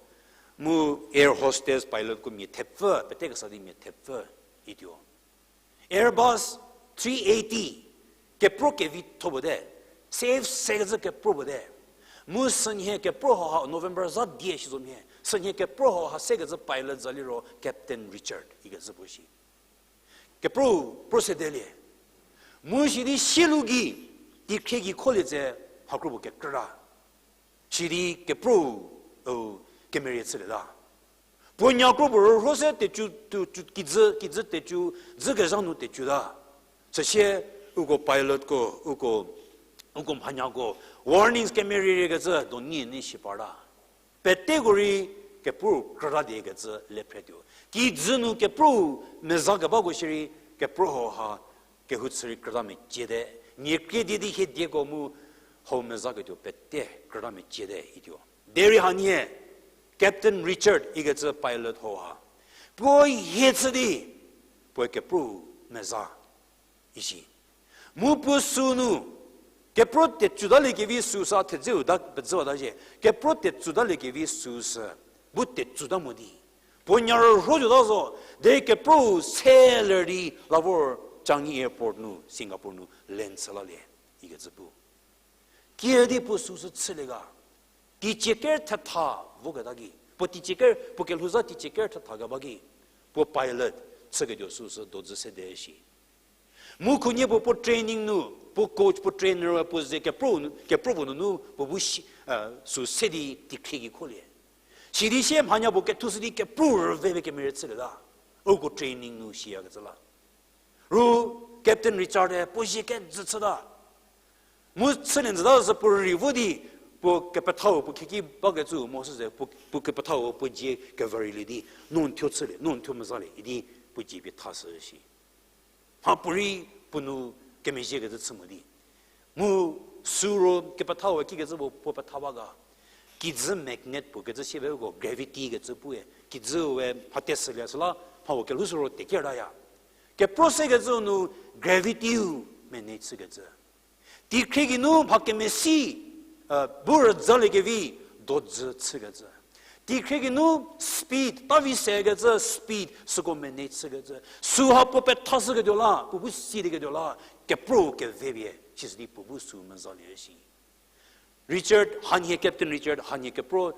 Mu air hostess pilotko mia thepfü, pete kesa di mia thepfü ituo. Airbus three eighty, kepro kevitho puo te, safe sekecü kepro puo te. Mu sünhie kepro hauha November za die shi zo mhie, sünhie kepro hauha sekecü pilot za liro Captain Richard ikecü puo shi. Kepro, pro sedelie. Mu shi di sielu gei, teikhrie gei kholie tse, mha kro puo kekrüta. Shi di kepro, kemerie chülieta. Puo nya kro puo rürho se tecu, tu, tu, kijü, kijü tecu, dzü kezha nu tecuta. Süsie, uko pilotko, uko, uko mhanyako, warnings kemerie riekecü, do nie nei shi parta. Peteko rei kepro krüta diekecü le phretuo. Kijü nu kepro meza kebako shierei kepro hauha kehou chü rei krüta meciete. Mia krie die di hie dieko mu hau meza ketuo pete krüta meciete ituo. Derei hanie, Captain Richard ikecü pilot hauha, puo hie chü di, puoe kepro meza ishi. Mu puo sünu, kepro tecutaliekevi süu sü thedzeu da pezüwata zhie, kepro tecutaliekevi süu sü, bu tecuta mo di. Puo nya rürhotuota zo, derei kepro se ler di la vor Changi Airport nu, Singapore nu, land chü lalie, ikecü pu. Kiüdi puo süu sü chülie ga, teicie ker thetha voketa ki, puo teicie ker, puo kelhou za teicie ker thetha keba ki, puo pilot chüketuo süu sü dodzü sede shi. Mu khunhie puo, puo training nu, puo coach, puo trainer-e puo ze kepro, kepro puo nunu, puo bu shi, süu se di teikhrie gei kholie. Sidi sie mhanya puo kethushü di kepro rüve pie kemerie chülieta. Uko training nu shiyakecü la. Ru Captain Richard-e puo zie kejü chüta. Mu chülie njüta sü puo rei vo di, puo kepethau puo khieki bakecü mo süze, puo, puo kepethau puo dzie kevarie lie di, no n thuo chülie, no n thuo mezalie idi puo dzie pie thashü shi. Mhapuorei puo nu kemezhiekecü chü mo di. Mu süu ro kepethau kikecü puo, puo petha ba ga. Kijü magnet puo kecü sie pie uko gravity kecü pue. Kijüu we mha teshülie süla, mha puo kelhou sü ro tekertaya. Kepro sekecü nu gravity-u mene chükecü. Teikhrie geinu mha kemesi, bu rüzaliekevi dodzü chükecü. Teikhrie geinu speed, tavi sekecü speed süko mene chükecü. Süha puo pethashüketuo la, puo bu silieketuo la, kepro kevepie, sisü di puo bu süu mezalie shi. Richard, hanhie Captain Richard, hanhie kepro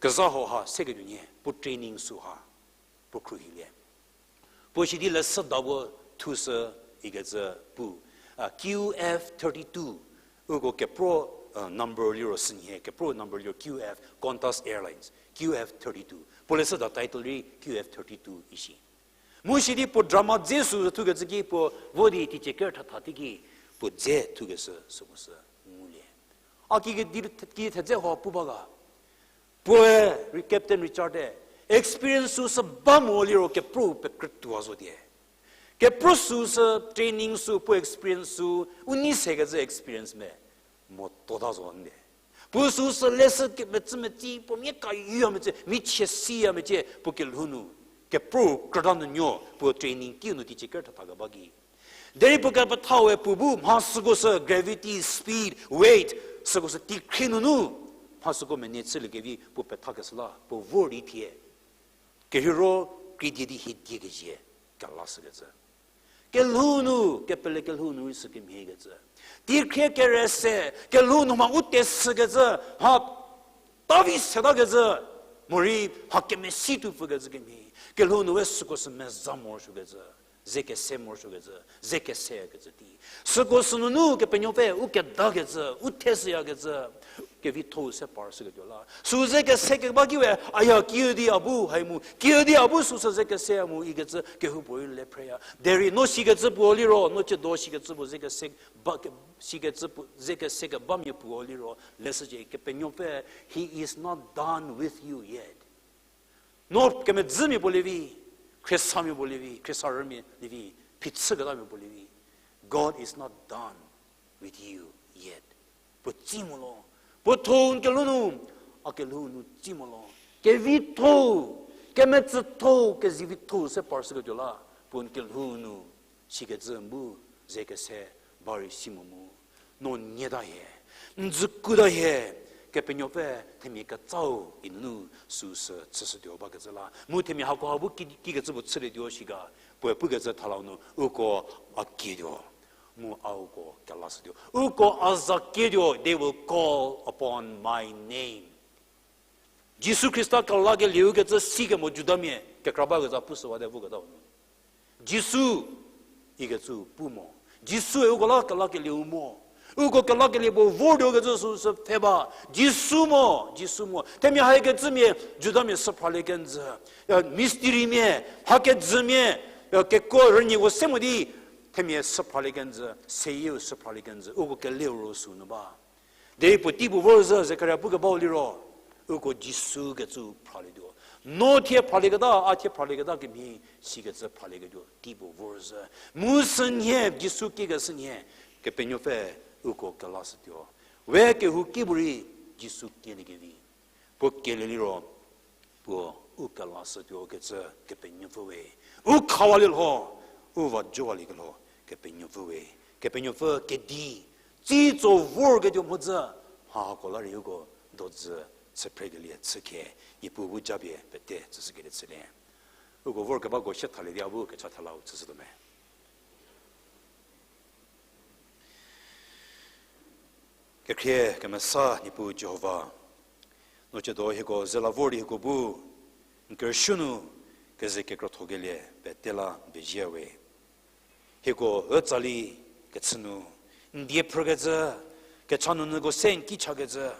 kezha hauha seketuo nhie, puo training süha, puo khruohilie. Puo sidi leshüda puo thushü ikecü pu, Q F thirty-two, uko kepro number liro sünhie, kepro number liro Q F, Qantas Airlines, Q F thirty-two. Puo leshüda title rei Q F thirty-two ishi. Mu sidi puo drama dze süu thukecü ki puo vo di teicie ker thatha teiki puo dze thukeshü süko sü ngulie. A ki kedi, ki thedze hau pu ba ga. Puoe, Captain Richard-e, experience süu sü ba mo liro kepro pekrütuo zo die. Kepro süu sü training süu puo experience süu, u nei sekecü experience me mo tota zo nde. Puo süu sü leshü kemecü meci, puo mia kayuya mecie, michie siya mecie, puo kelhou nu. Kepro krüta nuonuo, puo training kiu nu teicie ker thatha keba ki. Derei puo kepethau we puo bu mha süko sü gravity, speed, weight, süko sü teikhrie nunu, mha süko mene chüliekevi puo pethakeshü la, puo vor di thie. Kerheiro krie die di hie die kezie, kelashükecü. Kelhou nu, kepele kelhou nu rei sü kemhiekecü. Teikhrie kere se, kelhou nu mha u teshükecü, mha tavi setakecü, morei mha kemesi tuo pfükecü kemhie. Kelhou nu we süko sü meza morosuokecü, ze kese morosuokecü, ze kesekecü ti. Süko sünunu Kepenuopfü u kedakecü, u theshüyakecü, kevitho-u se parshüketuo la. Sü ze kese keba ki we, aya, kiüdi a bu hai mu, kiüdi a bu süsü ze kese mu ikecü kehoupuorei le phreya. Derei no sikecü puo liro, no chiedo sikecü puo ze kese ba ke, sikecü puo ze kese kebamia puo liro, leshücie Kepenuopfü, He is not done with you yet. No kemedzümia puo lievi, Khristamia puo lievi, Khristarümia lievi, phichüketamia puo lievi, God is not done with you yet. Puo tsi mo lo, puo tho n kelhou nu, a kelhou nu tsi mo lo. Kevitho, kemetsütho, kezivitho se parshüketuo la, puo n kelhou nu, sikecü n bu ze kese ba rei si mo mu. No nieta hie, n dzükuta hie, Kepenuopfü themia ketsau geinunu süsü chüshütuo bakecü la. Mu themia hakoha bu ki, kikecü puo chülietuo shi ga, puoe pukecü thalau nu, uko a kietuo, mu a uko kelashütuo. Uko a za kietuo, they will call upon my name. Jisu Khrista kelakelieu kecü sikemo Judamia kekra bakecü pushüwate voketau nu. Jisu ikecü pu mo. Jisue uko la kelakelieu mo. Uko kelakelie puo vortuo kecü süsü pfhe ba. Jisu mo, Jisu mo. Themia haikecümia Judamia süphralie kenjü. Mistery mia, hakejümia, keko rünieko se mo di, themia süphralie kenjü, seyieu süphralie kenjü, uko keleu ro sünu ba. Derei puotei puo vorzhü Zekaria pukebau liro, uko Jisu kecü phralietuo. No thie phralieketa, a thie phralieketa kemhie, sikecü phralieketuo tei puo vorzhü. Mu sünhie, Jisu kiekeshünhie, Kepenuopfü uko kelashütuo. We kehouki bu rei Jisu kieliekevi. Puo kielie liro, puo u kelashütuo kecü Kepenuopfü we. U khawalie lho, u va jowaliekelho Kepenuopfü we. Kepenuopfü kedi, tsitso vorketuo mhodzü, mhahako la rei uko dodzü chüphrekelie chükhe, Niepuu bu japie pete tsüshükelie chülie. Uko vorkebako sie thalie di a bu kecha thalau chüshütuo me. Kekhrie kemesa Niepuu Jihova, no chiedo hieko ze la vor di hieko bu n kerüsuo nu keze kekrothokelie pete la n pezie we. Hieko ütsali kechü nu n die phrükecü, kecha nunyüko se n ki chakecü,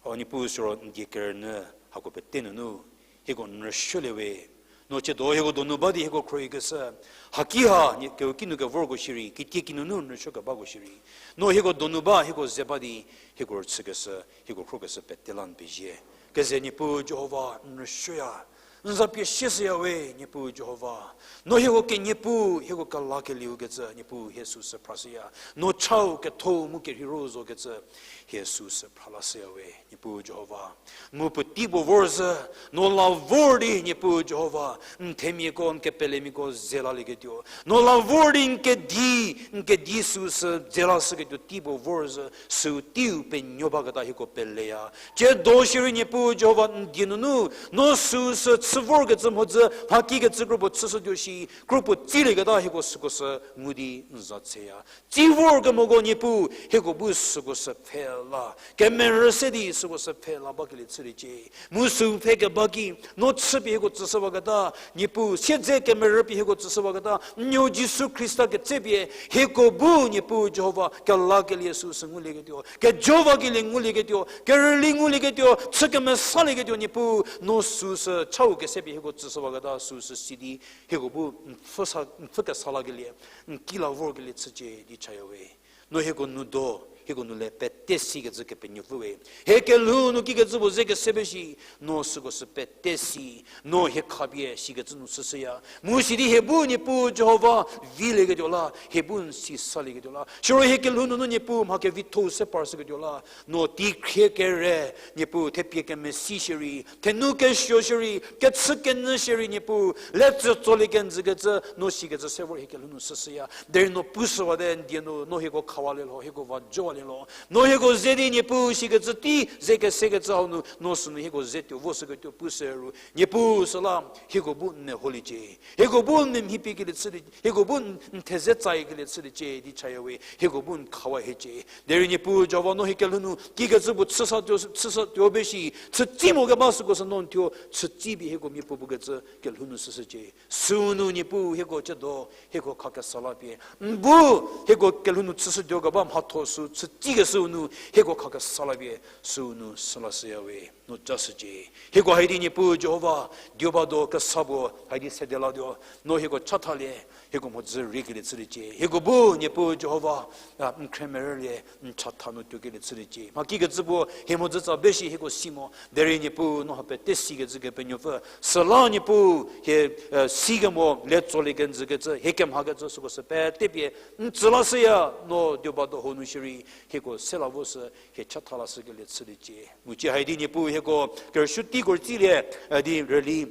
o Niepuu siro n die kerünyü hako pete nunu hieko n rüsuolie we. No chiedo hieko donu ba di hieko khrohikeshü, haki ha kehouki nu kevorko shierei, kitiekinu nu n rüsuokebako shierei, no hieko donu ba, hieko ze ba di hieko rüchükeshü, hieko khrokeshü pete la n pezie. Keze Niepuu Jihova n rüsuoya, n za pie sieshüya we Niepuu Jihova. No hieko kenie pu, hieko kelakelieu kecü Niepuu hie süsü phrashüya. No chau ketho mu kerheiro zokecü hie süsü phralashüya we Niepuu Jihova. Mu puotei puo vorzhü, no la vor di Niepuu Jihova, n themiako, n kepelemiako ze lalieketuo, no la vor di n kedi, n kedi süsü ze lashüketuo tei puo vorzhü, süu teiu penuo baketa hieko peleya. Chiedo shierei Niepuu Jihova n die nunu, no süsü chü vorkecü mhodzü, mhakikecü kropuo chüshütuo shi, kropuo tsilieketa hieko süko sü ngu di n za tseya. Tsi vorkemoko Niepuu, hieko bu süko sü pfhe la, kemerü se di süko sü pfhe la bakelie chüliecie. Mu süu pfhe keba ki, no chüpie hieko tsüshüwaketa, Niepuu, siedze kemerüpie hieko tsüshüwaketa, n nuo Jisu Khrista ketsepie, hieko bu Niepuu Jihova, kelakelie süsü ngulieketuo, kejovakelie ngulieketuo, kerüli ngulieketuo, chü kemesalieketuo Niepuu, no süsü chau kesepie hieko tsüshüwaketa süsü si di, hieko bu n pfü sa, n pfü kesa lakelie, n ki la vorkelie chücie di chaya we. No hieko nu do, hieko nu le pete sikecü Kepenuopfü we. Hie kelhou nu kikecü puo ze kese peshi, no süko sü pete si, no hie khapie sikecü nu süshüya. Mu sidi hie bu Niepuu Jihova vilieketuo la, hie bu n si salieketuo la. Siro hie kelhou nunu Niepuu mha kevitho se parshüketuo la, no teikhrie kere, Niepuu thepie kemesi shierei, thenu kesuo shierei, kechü kenyü shierei Niepuu, le tsü tsolie kenjükecü, no sikecü se vor hie kelhou nu süshüya. Derei no pushüwate n die nu, no hieko khawalie lho, hieko va jowalie lho. No hieko ze di Niepuu sikecü tei, ze kesekecü hau nu, no sünu hieko ze tuo voshüketuo pushü ru. Niepuu süla, hieko bu n meholiecie. Hieko bu n memhi piekelie chülie, hieko bu n, n theze tsaikelie chüliecie di chaya we, hieko bu n khawa hiecie. Derei Niepuu Jihova no hie kelhou nu, kikecü puo chüsa tuo, chüsa tuo peshi, chütsi mo keba süko sü no n thuo, chütsi pie hieko miapuo pukecü kelhou nu süshücie. Sünu Niepuu hieko chüdo, hieko khakesa la pie. N bu, hieko kelhou nu chüshütuo keba mhatho sü, Sütei keshüu nu, hieko khakesa la pie, süu nu süla shüya we, no ca shücie. Hieko haidi Niepuu Jihova, dioba do kesa puo, haidi sede la dio, no hieko chathalie, hieko mhodzü riekelie chüliecie. Hieko bu Niepuu Jihova, a, n khremerülie, n chatha nu tuokelie chüliecie. Mha kikecü puo, hie mhodzü tsa be shi hieko si mo, derei Niepuu no ha pete sikecü Kepenuopfü. Süla Niepuu, hie, e, sikemo, le tsolie kenjükecü, hie kemhakecü süko sü pete pie, n tsü la shüya, no dioba do hou nu shierei, hieko se la vo sü, hie chatha la shükelie chüliecie. Mu cie haidi Niepuu hieko kerüsuo teiko rütsilie, a, di rüli,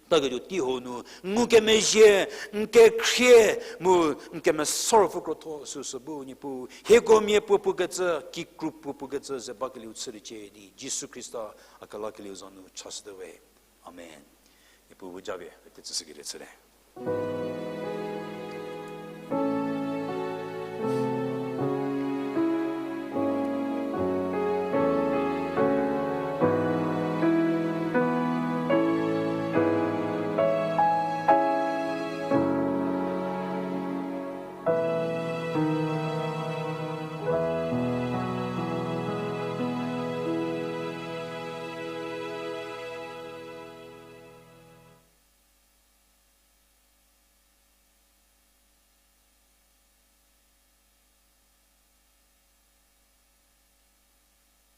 taketuo tei hou nu, ngukemezhie, n kekhrie, mu n kemesa ruopfü krotho süsü bu Niepuu, hieko mia puo pukecü, kikru puo pukecü ze bakelieu chüliecie di, Jisu Khrista a kelakelieu za nu chashüte we. Amen. Niepuu bu japie, pete tsüshükelie chüte.